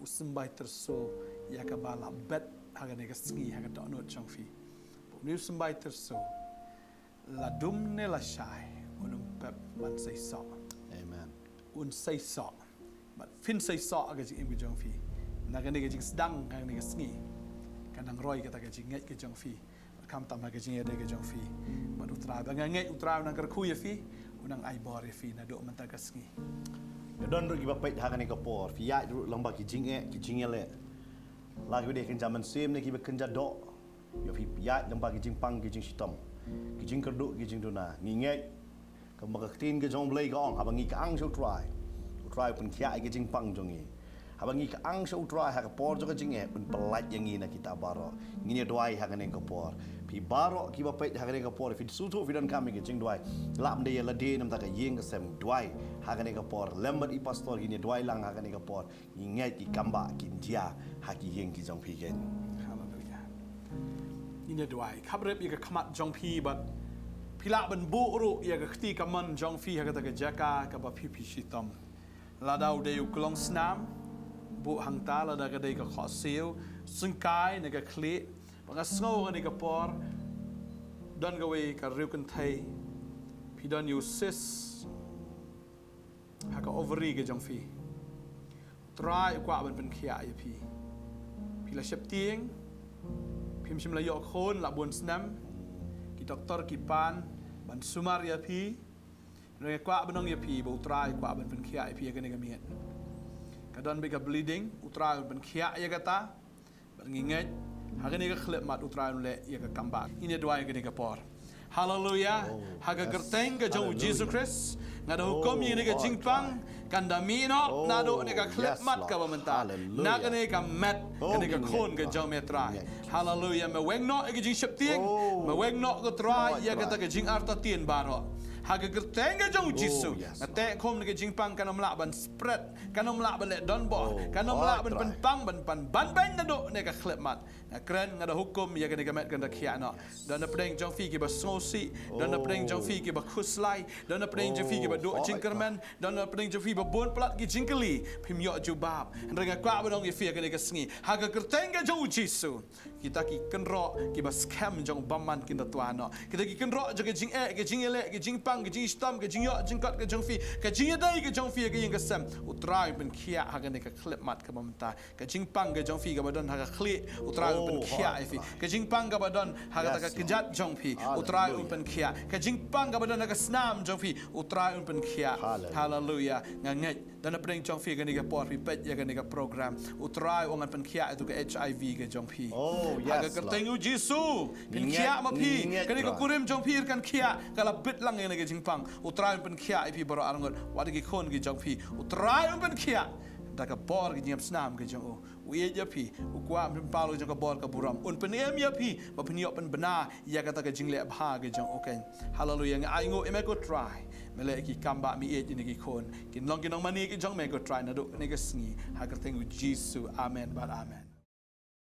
U symbai tyrso ïa kaba la bet ha kane ka sngi ha ka dohnud jong phi. Bad une u symbai tyrso, la dum ne la shai, un ym pep ban seisoh. Amen. Un seisoh. Bad phin seisoh ha ka jingim ka jong phi. Na kane ka jingsdang ha kane ka sngi, kan nang roi kata ka jingngeit ka jong phi. Khamtam ha ka jingïadei ka jong phi bad U Trai. Ba nga ngeit U Trai u nang kyrkhu ïa phi, u nang ai bor ïa phi naduh mynta ka sngi. Nga don ruh kiba peit ha kane ka por, phi ïaid ruh lyngba ki jingeh, ki jingïaleh. La kiba dei kynja mynsiem ne kiba kynja doh. Ïa phi ïaid lyngba ki jingpang, ki jingshitom, ki jingkyrduh, ki jingduna. Ngi ngeit kumba ka ktien ka jong U Blei ka ong, haba ngi kyang sha U Trai, U Trai u pynkhiah ïa ki jingpang jong ngi. Haba ngi kyang sha U Trai ha ka por jong ka jingeh, un pyllait ïa ngi na kita baroh. Ngin ïa duwai ha kane ka por. Phi baroh kiba peit ha kane ka por, phi sngewthuh phi donkam ïa ka jingduwai, lah ban dei ïa lade namar ka ïing ka sem, duwai ha kane ka por. Lem bad i pastor, ngin ïa duwai lang ha kane ka por. Ngi ngeit ki kambah kin jia ha ki ïing ki jong phi kein. Haleluia. Ngin ïa duwai. Khapbrip ïa ka khmat jong phi bad phi lah ban buh ruh ïa ka kti kamon jong phi ha kata ka jaka kaba phi phi shitom. Lada u dei u klongsnam, buh hangta, lada ka dei ka khohsiew, syngkai ne ka khlieh. Ba nga sngew ha kane ka por don kawei ka riew kynthei. Phi don ïa u cyst ha ka ovary ka jong phi. U Trai u kwah ban pynkhiah ïa phi. Phi la sheptieng, phim shym la ïoh khun la bun snem. Ki doktor ki pan ban sumar ïa phi. Hynrei nga kwah ban ong ïa phi ba U Trai u kwah ban pynkhiah ïa phi ha kane ka miet. Ka don beit ka bleeding, U Trai un pynkhiah ïa kata. Bad ngi ngeit ha kane ka khyllipmat U Trai un leh ïa ka kambah. Ngin ïa duwai ha kane ka por. Haleluia. Oh, ha ka kyrteng ka jong U Jisu Khrist, nga da hukum ïa kane ka jingpang kan da mih noh naduh kane ka khyllipmat kaba mynta. Na kane ka met, kane ka khun ka jong me Trai. Haleluia. Me weng noh ïa ka jingsheptieng. Me weng noh ko Trai ïa kata ka jingartatien baroh. Ha ka kyrteng ka jong U Jisu, nga teh khum ïa ka jingpang kan ym lah ban spread, kan ym lah ban leh donbor, kan ym lah ban pynpang, ban pan ban beiñ naduh kane ka khyllipmat. Nga kren, nga da hukum ïa kane ka met kan da khiah noh. Don na pdeng jong phi kiba sngewsih, don na pdeng jong phi kiba khuslai, don na pdeng jong phi kiba duh jingkyrmen, don na pdeng jong phi ba bun palat ki jingkylli phim ïoh jubab. Hynrei nga kwah ban ong ïa phi ha kane ka sngi, ha ka kyrteng ka jong U Jisu, kita ki kynroh kiba skhem jong u bymman kin da twa noh. Kita ki kynroh jong ka jingeh, ka jingïaleh, ka jingpang, ka jingshitom, ka jingïoh jingkot ka jong phi, ka jingïadei ka jong phi ha ka ïing ka sem, U Trai un pynkhiah ha kane ka khyllipmat kaba mynta. Ka jingpang ka jong phi kaba don ha ka khlieh, U Trai un pynkhiah ïa phi. Ka jingpang kaba don ha kata ka kjat jong phi, U Trai un pynkhiah. Ka jingpang kaba don ha ka snam jong phi, U Trai un pynkhiah. Haleluia. Nga ngeit don na pdeng jong phi ha kane ka por, phi peit ïa kane ka program, U Trai u ong un pynkhiah ïa tu ka HIV ka jong phi. Ha ka kyrteng U Jisu, pynkhiah ma phi. Kane ka kurim jong phi kan khiah, ka la bit lang ïa kane ka jingpang. U Trai un pynkhiah ïa phi baroh arngut, wat ki khun ki jong phi. U Trai un pynkhiah da ka bor ka jingïap snam ka jong u. U ïeit ïa phi, u kwah ban pynpaw la ka jong ka bor ka burom. Un pynim ïa phi ba phin ïoh pynbna ïa kata ka jingleh bha ka jong u kein. Haleluia. Nga ainguh ïa me ko Trai. Me leh ki kambah, me ïeit ïa kine ki khun kin long ki nongmane ki jong me ko Trai naduh kane ka sngi. Ha ka kyrteng U Jisu. Amen bad amen.